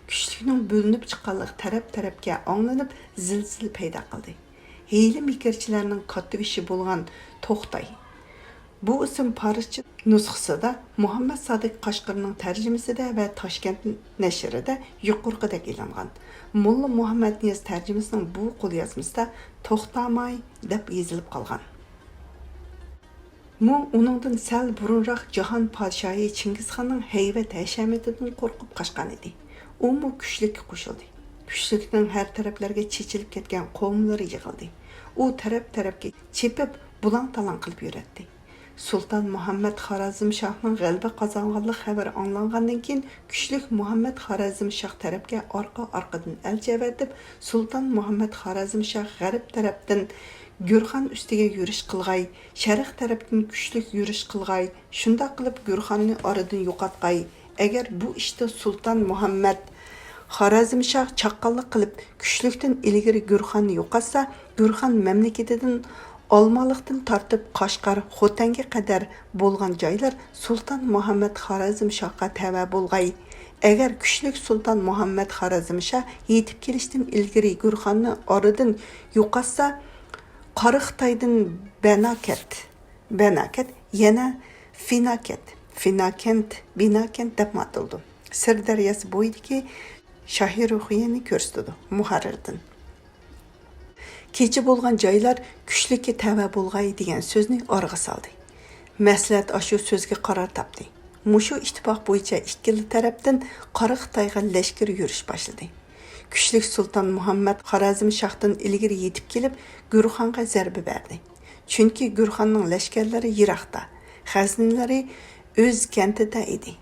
كۈچلۈكنىڭ بۆلۈنۈپ چىققانلىقى تەرەپ-تەرەپكە ئاڭلىنىپ، زىلزىلە پەيدا قىلدى. ھىيلە-مىكىرچىلەرنىڭ كاتتىبېشى بولغان توختاي. بۇ ئىسىم پارسچە نۇسخىسىدا مۇھەممەد سادىق قەشقىرىنىڭ تەرجىمىسىدە ۋە تاشكەنت نەشرىدە يۇقىرىقىدەك ئېلىنغان. موللا مۇھەممەدنىياز تەرجىمىسىنىڭ بۇ قوليازمىسىدا توختاماي دەپ يېزىلىپ قالغان. مۇ ئۇنىڭدىن سەل بۇرۇنراق جاھان پادىشاھى چىڭگىزخاننىڭ ھەيۋەت ھەشەمىتىدىن قورقۇپ قاچقان ئىدى. ئۇمۇ كۈچلۈككە قوشۇلدى. كۈچلۈكنىڭ ھەر تەرەپلەرگە چېچىلىپ كەتكەن قوۋملىرى يىغىلدى. ئۇ تەرەپ-تەرەپكە چېپىپ، بۇلاڭ-تالاڭ قىلىپ يۈرەتتى. سۇلتان مۇھەممەد خارەزمشاھنىڭ غەلىبە قازانغانلىق خەۋىرى ئاڭلانغاندىن كېيىن، كۈچلۈك مۇھەممەد خارەزمشاھ تەرەپكە ئارقا-ئارقىدىن ئەلچى ئەۋەتىپ، سۇلتان مۇھەممەد خارەزمشاھ غەرب تەرەپتىن گۈرخان ئۈستىگە يۈرۈش قىلغاي، شەرق تەرەپتىن كۈچلۈك يۈرۈش قىلغاي، شۇنداق قىلىپ گۈرخاننى ئارىدىن يوقاتقاي. ئەگەر بۇ ئىشتا سۇلتان مۇھەممەد خارەزمشاھ چاققانلىق قىلىپ، كۈچلۈكتىن ئىلگىرى گۈرخاننى يوقاتسا، گۈرخان مەملىكىتىدىن ئالمالىقتىن تارتىپ قەشقەر، خوتەنگە قەدەر بولغان جايلار سۇلتان مۇھەممەد خارەزمشاھقا تەۋە بولغاي. ئەگەر كۈچلۈك سۇلتان مۇھەممەد خارەزمشاھ يېتىپ كېلىشتىن ئىلگىرى گۈرخاننى ئارىدىن يوقاتسا، قارا خىتايدىن بەناكەت، بەناكەت، يەنە فىناكەت، فىناكەنت، بىناكەنت دەپمۇ ئاتىلىدۇ. سىر دەرياسى بويىدىكى شاھى رۇخىيەنى كۆرسىتىدۇ. مۇھەررىردىن. كېچە بولغان جايلار كۈچلۈككە تەۋە بولغاي دېگەن سۆزنى ئارىغا سالدى. مەسلىھەت ئاشۇ سۆزگە قارار تاپتى. مۇشۇ ئىتتىپاق بويىچە ئىككىلا تەرەپتىن قارا خىتايغا لەشكەر يۈرۈش باشلىدى. كۈچلۈك سۇلتان مۇھەممەد خارەزمشاھتىن ئىلگىرى يېتىپ كېلىپ، گۈرخانغا زەربە بەردى. چۈنكى گۈرخاننىڭ لەشكەرلىرى يىراقتا، خەزنىلىرى ئۆز كەنتىدە ئىدى.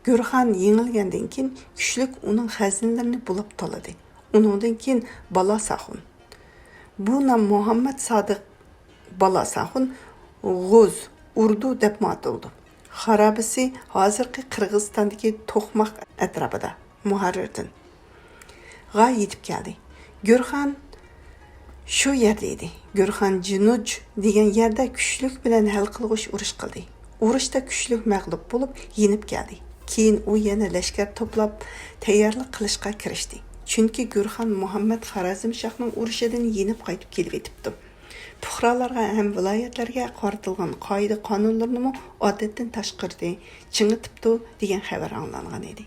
گۈرخان يېڭىلگەندىن كېيىن، كۈچلۈك ئۇنىڭ خەزنىلىرىنى بۇلاپ تالىدى. ئۇنىڭدىن كېيىن بالاساخۇن. بۇ نام مۇھەممەد سادىق بالاساخۇن، غۇز، ئۇردۇ دەپمۇ ئاتىلىدۇ. خارابىسى ھازىرقى قىرغىزىستاندىكى توقماق ئەتراپىدا. مۇھەررىردىن. غا يېتىپ كەلدى. گۈرخان شۇ يەردە ئىدى. گۈرخان جىنۇج دېگەن يەردە كۈچلۈك بىلەن ھەل قىلغۇچ ئۇرۇش قىلدى. ئۇرۇشتا كۈچلۈك مەغلۇپ بولۇپ، يېنىپ كەلدى. كېيىن ئۇ يەنە لەشكەر توپلاپ، تەييارلىق قىلىشقا كىرىشتى. چۈنكى گۈرخان مۇھەممەد خارەزمشاھنىڭ ئۇرۇشىدىن يېنىپ قايتىپ كېلىۋېتىپتۇ. پۇقرالارغا ھەم ۋىلايەتلەرگە قارىتىلغان قائىدە-قانۇنلىرىنىمۇ ئادەتتىن تاشقىرى چىڭىتىپتۇ، دېگەن خەۋەر ئاڭلانغان ئىدى.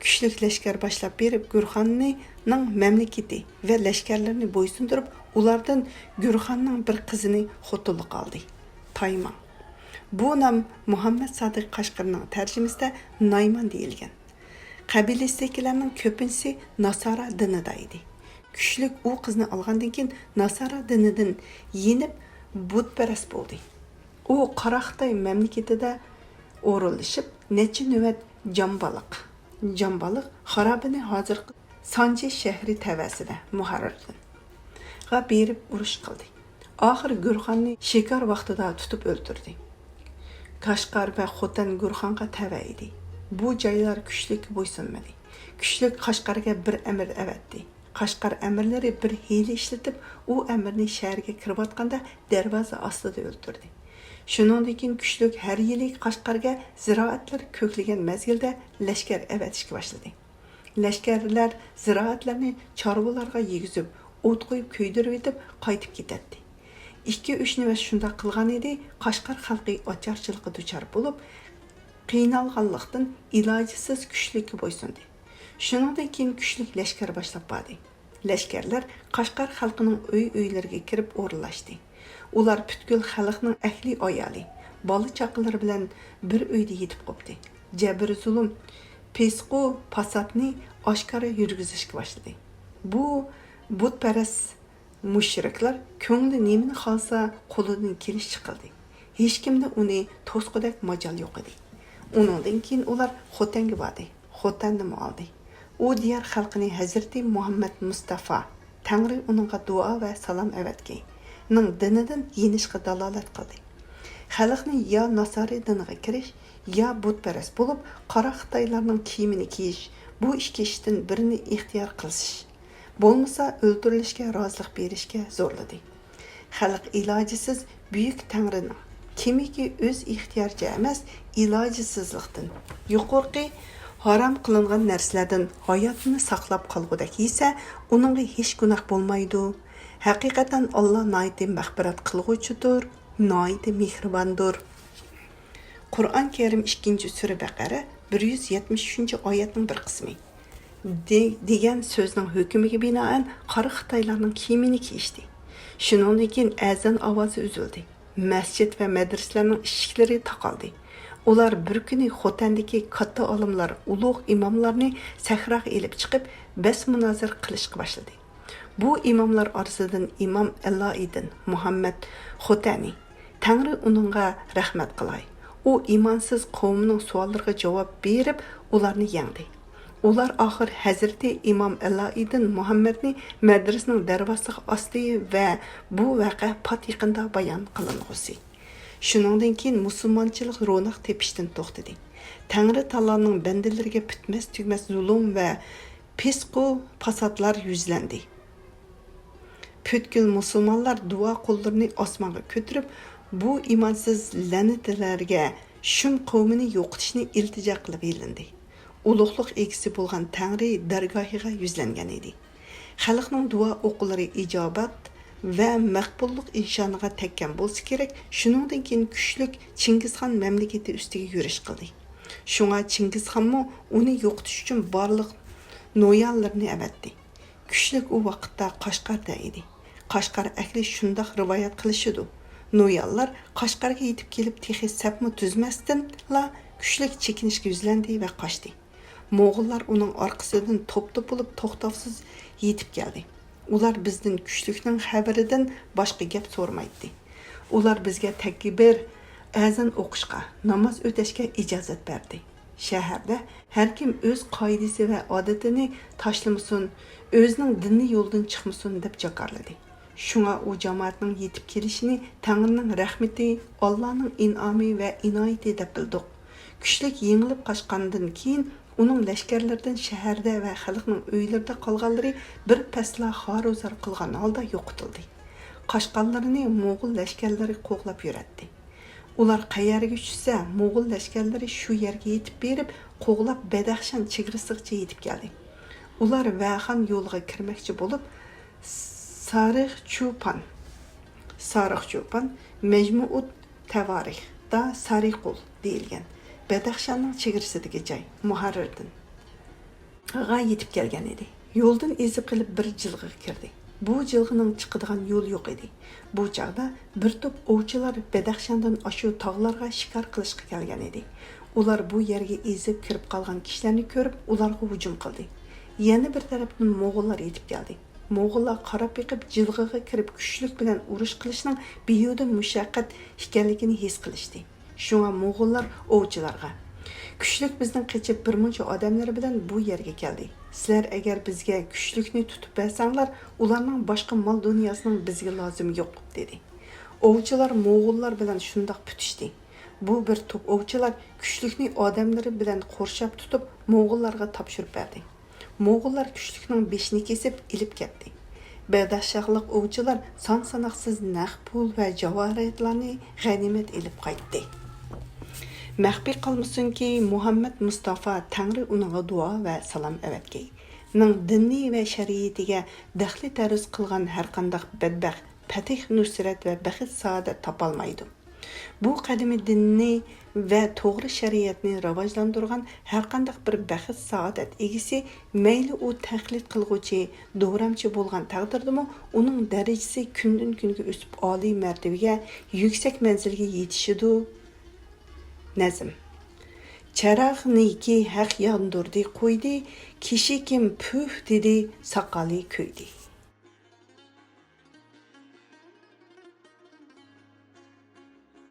كۈچلۈك لەشكەر باشلاپ بېرىپ، گۈرخاننىڭ مەملىكىتى ۋە لەشكەرلىرىنى بويسۇندۇرۇپ، ئۇلاردىن گۈرخاننىڭ بىر قىزىنى خوتۇنلۇققا ئالدى. تايماڭ. بۇ نام مۇھەممەد سادىق قەشقىرىنىڭ تەرجىمىسىدە نايمان دېيىلگەن. قەبىلىسىدىكىلەرنىڭ كۆپىنچىسى ناسارا دىنىدا ئىدى. كۈچلۈك ئۇ قىزنى ئالغاندىن كېيىن ناسارا دىنىدىن يېنىپ بۇتپەرەس بولدى. ئۇ قاراخىتاي مەملىكىتىدە ئورۇنلىشىپ، نەچچە نۆۋەت جامبالىق، جامبالىق خارابىنى ھازىرقى سانجى شەھىرى تەۋەسىدە، مۇھەررىردىنغا بېرىپ ئۇرۇش قىلدى. ئاخىرى گۈرخاننى شىكار ۋاقتىدا تۇتۇپ ئۆلتۈردى. قەشقەر ۋە خوتەن گۈرخانغا تەۋە ئىدى. بۇ جايلار كۈچلۈككە بويسۇنمىدى. كۈچلۈك قەشقەرگە بىر ئەمىر ئەۋەتتى. قەشقەر ئەمىرلىرى بىر ھىيلە ئىشلىتىپ، ئۇ ئەمىرنى شەھەرگە كىرىۋاتقاندا دەرۋازا ئاستىدا ئۆلتۈردى. شۇنىڭدىن كېيىن كۈچلۈك ھەر يىلى قەشقەرگە زىرائەتلەر كۆكلىگەن مەزگىلدە لەشكەر ئەۋەتىشكە باشلىدى. لەشكەرلەر زىرائەتلەرنى چارۋىلارغا يېگۈزۈپ، ئوت قويۇپ كۆيدۈرۈۋېتىپ قايتىپ كېتەتتى. ئىككى-ئۈچ نۆۋەت شۇنداق قىلغان ئىدى، قەشقەر خەلقى ئاچارچىلىققا دۇچار بولۇپ، قىينالغانلىقتىن ئىلاجىسىز كۈچلۈككە بويسۇندى. شۇنىڭدىن كېيىن كۈچلۈك لەشكەر باشلاپ باردى. لەشكەرلەر قەشقەر خەلقىنىڭ ئۆي-ئۆيلىرىگە كىرىپ ئورۇنلاشتى. ئۇلار پۈتكۈل خەلقنىڭ ئەھلى-ئايالى، بالا-چاقىلىرى بىلەن بىر ئۆيدە يېتىپ قوپتى. جەبىر-زۇلۇم، پىسقۇ-پاساتنى ئاشكارا يۈرگۈزۈشكە باشلىدى. بۇ بۇتپەرەس مۇشرىكلار كۆڭلى نېمىنى خالىسا، قولىدىن كېلىشىچە قىلدى. ھېچكىمدە ئۇنى توسقۇدەك ماجال يوق ئىدى. ئۇنىڭدىن كېيىن ئۇلار خوتەنگە باردى. خوتەننىمۇ ئالدى. ئۇ دىيار خەلقىنى ھەزرىتى مۇھەممەد مۇستافا، تەڭرى ئۇنىڭغا دۇئا ۋە سالام ئەۋەتكەي، نىڭ دىنىدىن يېنىشقا دالالەت قىلدى. خەلقنى يا ناسارا دىنىغا كىرىش، يا بۇتپەرەس بولۇپ، قارا خىتايلارنىڭ كىيىمىنى كىيىش، بۇ ئىككى ئىشتىن بىرىنى ئىختىيار قىلىش، بولمىسا ئۆلتۈرۈلۈشكە رازىلىق بېرىشكە زورلىدى. خەلق ئىلاجىسىز بۈيۈك تەڭرىنىڭ، كىمكى ئۆز ئىختىيارىچە ئەمەس، ئىلاجىسىزلىقتىن، يۇقىرىقى ھارام قىلىنغان نەرسىلەردىن ھاياتىنى ساقلاپ قالغۇدەك يېسە، ئۇنىڭغا ھېچ گۇناھ بولمايدۇ. ھەقىقەتەن ئاللا ناھايىتى مەغپىرەت قىلغۇچىدۇر، ناھايىتى مېھرىباندۇر. قۇرئان كەرىم ئىككىنچى سۈرە بەقەرە بىر يۈز يەتمىش ئۈچىنچى ئايەتنىڭ بىر قىسمى. دې-، دېگەن سۆزنىڭ ھۆكمىگە بىنائەن قارا خىتايلارنىڭ كىيىمىنى كىيىشتى. شۇنىڭدىن كېيىن ئەزان ئاۋازى ئۈزۈلدى. مەسچىت ۋە مەدرىسىلەرنىڭ ئىشىكلىرى تاقالدى. ئۇلار بىر كۈنى خوتەندىكى كاتتا ئالىملار، ئۇلۇغ ئىماملارنى سەھراغا ئېلىپ چىقىپ، بەس مۇنازىرە قىلىشقا باشلىدى. بۇ ئىماملار ئارىسىدىن ئىمام ئەللائىدىن مۇھەممەد خوتەنى، تەڭرى ئۇنىڭغا رەھمەت قىلاي، ئۇ ئىمانسىز قوۋمىنىڭ سوئاللىرىغا جاۋاب بېرىپ، ئۇلارنى يەڭدى. ئۇلار ئاخىر ھەزرىتى ئىمام ئەللائىدىن مۇھەممەدنى مەدرىسىنىڭ دەرۋازىسىغا ئاستى ۋە بۇ ۋەقە پات يېقىندا بايان قىلىنغۇسى. شۇنىڭدىن كېيىن مۇسۇلمانچىلىق روناق تېپىشتىن توختىدى. تەڭرى تائالانىڭ بەندىلىرىگە پۈتمەس-تۈگىمەس زۇلۇم ۋە پىسقۇ پاساتلار يۈزلەندى. پۈتكۈل مۇسۇلمانلار دۇئا قوللىرىنى ئاسمانغا كۆتۈرۈپ، بۇ ئىمانسىز لەنىتىلەرگە شۇم قەۋمىنى يوقىتىشنى ئىلتىجا قىلىپ يېلىندى. ئۇلۇغلۇق ئىگىسى بولغان تەڭرى دەرگاھىغا يۈزلەنگەن ئىدى. خەلقنىڭ دۇئا ئوقلىرى ئىجابەت ۋە مەقبۇللۇق ئىشانىغا تەگكەن بولسا كېرەك، شۇنىڭدىن كېيىن كۈچلۈك چىڭگىزخان مەملىكىتى ئۈستىگە يۈرۈش قىلدى. شۇڭا چىڭگىزخانمۇ ئۇنى يوقىتىش ئۈچۈن بارلىق نويانلىرىنى ئەۋەتتى. كۈچلۈك ئۇ ۋاقىتتا قەشقەردە ئىدى. قەشقەر ئەھلى شۇنداق رىۋايەت قىلىشىدۇ. نويانلار قەشقەرگە يېتىپ كېلىپ، تېخى سەپمۇ تۈزمەستىنلا، كۈچلۈك چېكىنىشكە يۈزلەندى ۋە قاچتى. موغۇللار ئۇنىڭ ئارقىسىدىن توپ-توپ بولۇپ توختاۋسىز يېتىپ كەلدى. ئۇلار بىزدىن كۈچلۈكنىڭ خەۋىرىدىن باشقا گەپ سورىمايتتى. ئۇلار بىزگە تەكبىر، ئەزان ئوقۇشقا، ناماز ئۆتەشكە ئىجازەت بەردى. شەھەردە ھەركىم ئۆز قائىدىسى ۋە ئادىتىنى تاشلىمىسۇن، ئۆزىنىڭ دىنىي يولىدىن چىقمىسۇن دەپ جاكارلىدى. شۇڭا ئۇ جامائەتنىڭ يېتىپ كېلىشىنى تەڭرىنىڭ رەھمىتى، ئاللانىڭ ئىنئامى ۋە ئىنايىتى دەپ بىلدۇق. كۈچلۈك يېڭىلىپ قاچقاندىن كېيىن، ئۇنىڭ لەشكەرلىرىدىن شەھەردە ۋە خەلقنىڭ ئۆيلىرىدە قالغانلىرى بىر پەسلا خارۇزار قىلغان ھالدا يوقىتىلدى. قاچقانلىرىنى موغۇل لەشكەرلىرى قوغلاپ يۈرەتتى. ئۇلار قەيەرگە چۈشسە، موغۇل لەشكەرلىرى شۇ يەرگە يېتىپ بېرىپ، قوغلاپ بەدەخشان چېگرىسىغىچە يېتىپ كەلدى. ئۇلار ۋەخان يولىغا كىرمەكچى بولۇپ، سارىخ چۇپان، سارىخ چۇپان، مەجمۇئۇت تەۋارىخ، دا سارىقۇل دېيىلگەن، بەدەخشاننىڭ چېگرىسىدىكى جاي، مۇھەررىردىن. غا يېتىپ كەلگەن ئىدى. يولدىن ئېزىپ قېلىپ بىر جىلغىغا كىردى. بۇ جىلغىنىڭ چىقىدىغان يولى يوق ئىدى. بۇ چاغدا بىر توپ ئوۋچىلار بەدەخشاندىن ئاشۇ تاغلارغا شىكار قىلىشقا كەلگەن ئىدى. ئۇلار بۇ يەرگە ئېزىپ كىرىپ قالغان كىشىلەرنى كۆرۈپ، ئۇلارغا ھۇجۇم قىلدى. يەنە بىر تەرەپتىن موغۇللار يېتىپ كەلدى. موغۇللار قاراپ بېقىپ، جىلغىغا كىرىپ، كۈچلۈك بىلەن ئۇرۇش قىلىشنىڭ بىھۇدە مۇشەققەت ئىكەنلىكىنى ھېس قىلىشتى. شۇڭا موغۇللار ئوۋچىلارغا، «كۈچلۈك بىزنىڭ قېچىپ بىر مۇنچە ئادەملىرى بىلەن بۇ يەرگە كەلدى. سىلەر ئەگەر بىزگە كۈچلۈكنى تۇتۇپ بەرسەڭلار، ئۇلارنىڭ باشقا مال-دۇنياسىنىڭ بىزگە لازىمى يوق» دېدى. ئوۋچىلار موغۇللار بىلەن شۇنداق پۈتۈشتى. بۇ بىر توپ ئوۋچىلار كۈچلۈكنى ئادەملىرى بىلەن قورشاپ تۇتۇپ، موغۇللارغا تاپشۇرۇپ بەردى. موغۇللار كۈچلۈكنىڭ بېشىنى كېسىپ ئېلىپ كەتتى. بەدەخشاقلىق ئوۋچىلار سان-ساناقسىز نەق پۇل ۋە جاۋاھىراتلارنى غەنىيمەت ئېلىپ قايتتى. مەخپىي قالمىسۇنكى، مۇھەممەد مۇستافا، تەڭرى ئۇنىڭغا دۇئا ۋە سالام ئەۋەتكەي، نىڭ دىنى ۋە شەرىئىتىگە دەخلى تەرۇز قىلغان ھەرقانداق بەدبەخت پەتىھ، نۇسرەت ۋە بەخت-سائادەت تاپالمايدۇ. بۇ قەدىمىي دىننى ۋە توغرا شەرىئەتنى راۋاجلاندۇرغان ھەرقانداق بىر بەخت-سائادەت ئىگىسى، مەيلى ئۇ تەقلىد قىلغۇچى، دورامچى بولغان تەقدىردىمۇ، ئۇنىڭ دەرىجىسى كۈندىن-كۈنگە ئۆسۈپ، ئالىي مەرتىۋىگە، يۈكسەك مەنزىلگە يېتىشىدۇ. نەزم. چىراغنىكى ھەق ياندۇردى، قويدى، كىشى كىم پۈھ دېدى، ساقالى كۆيدى.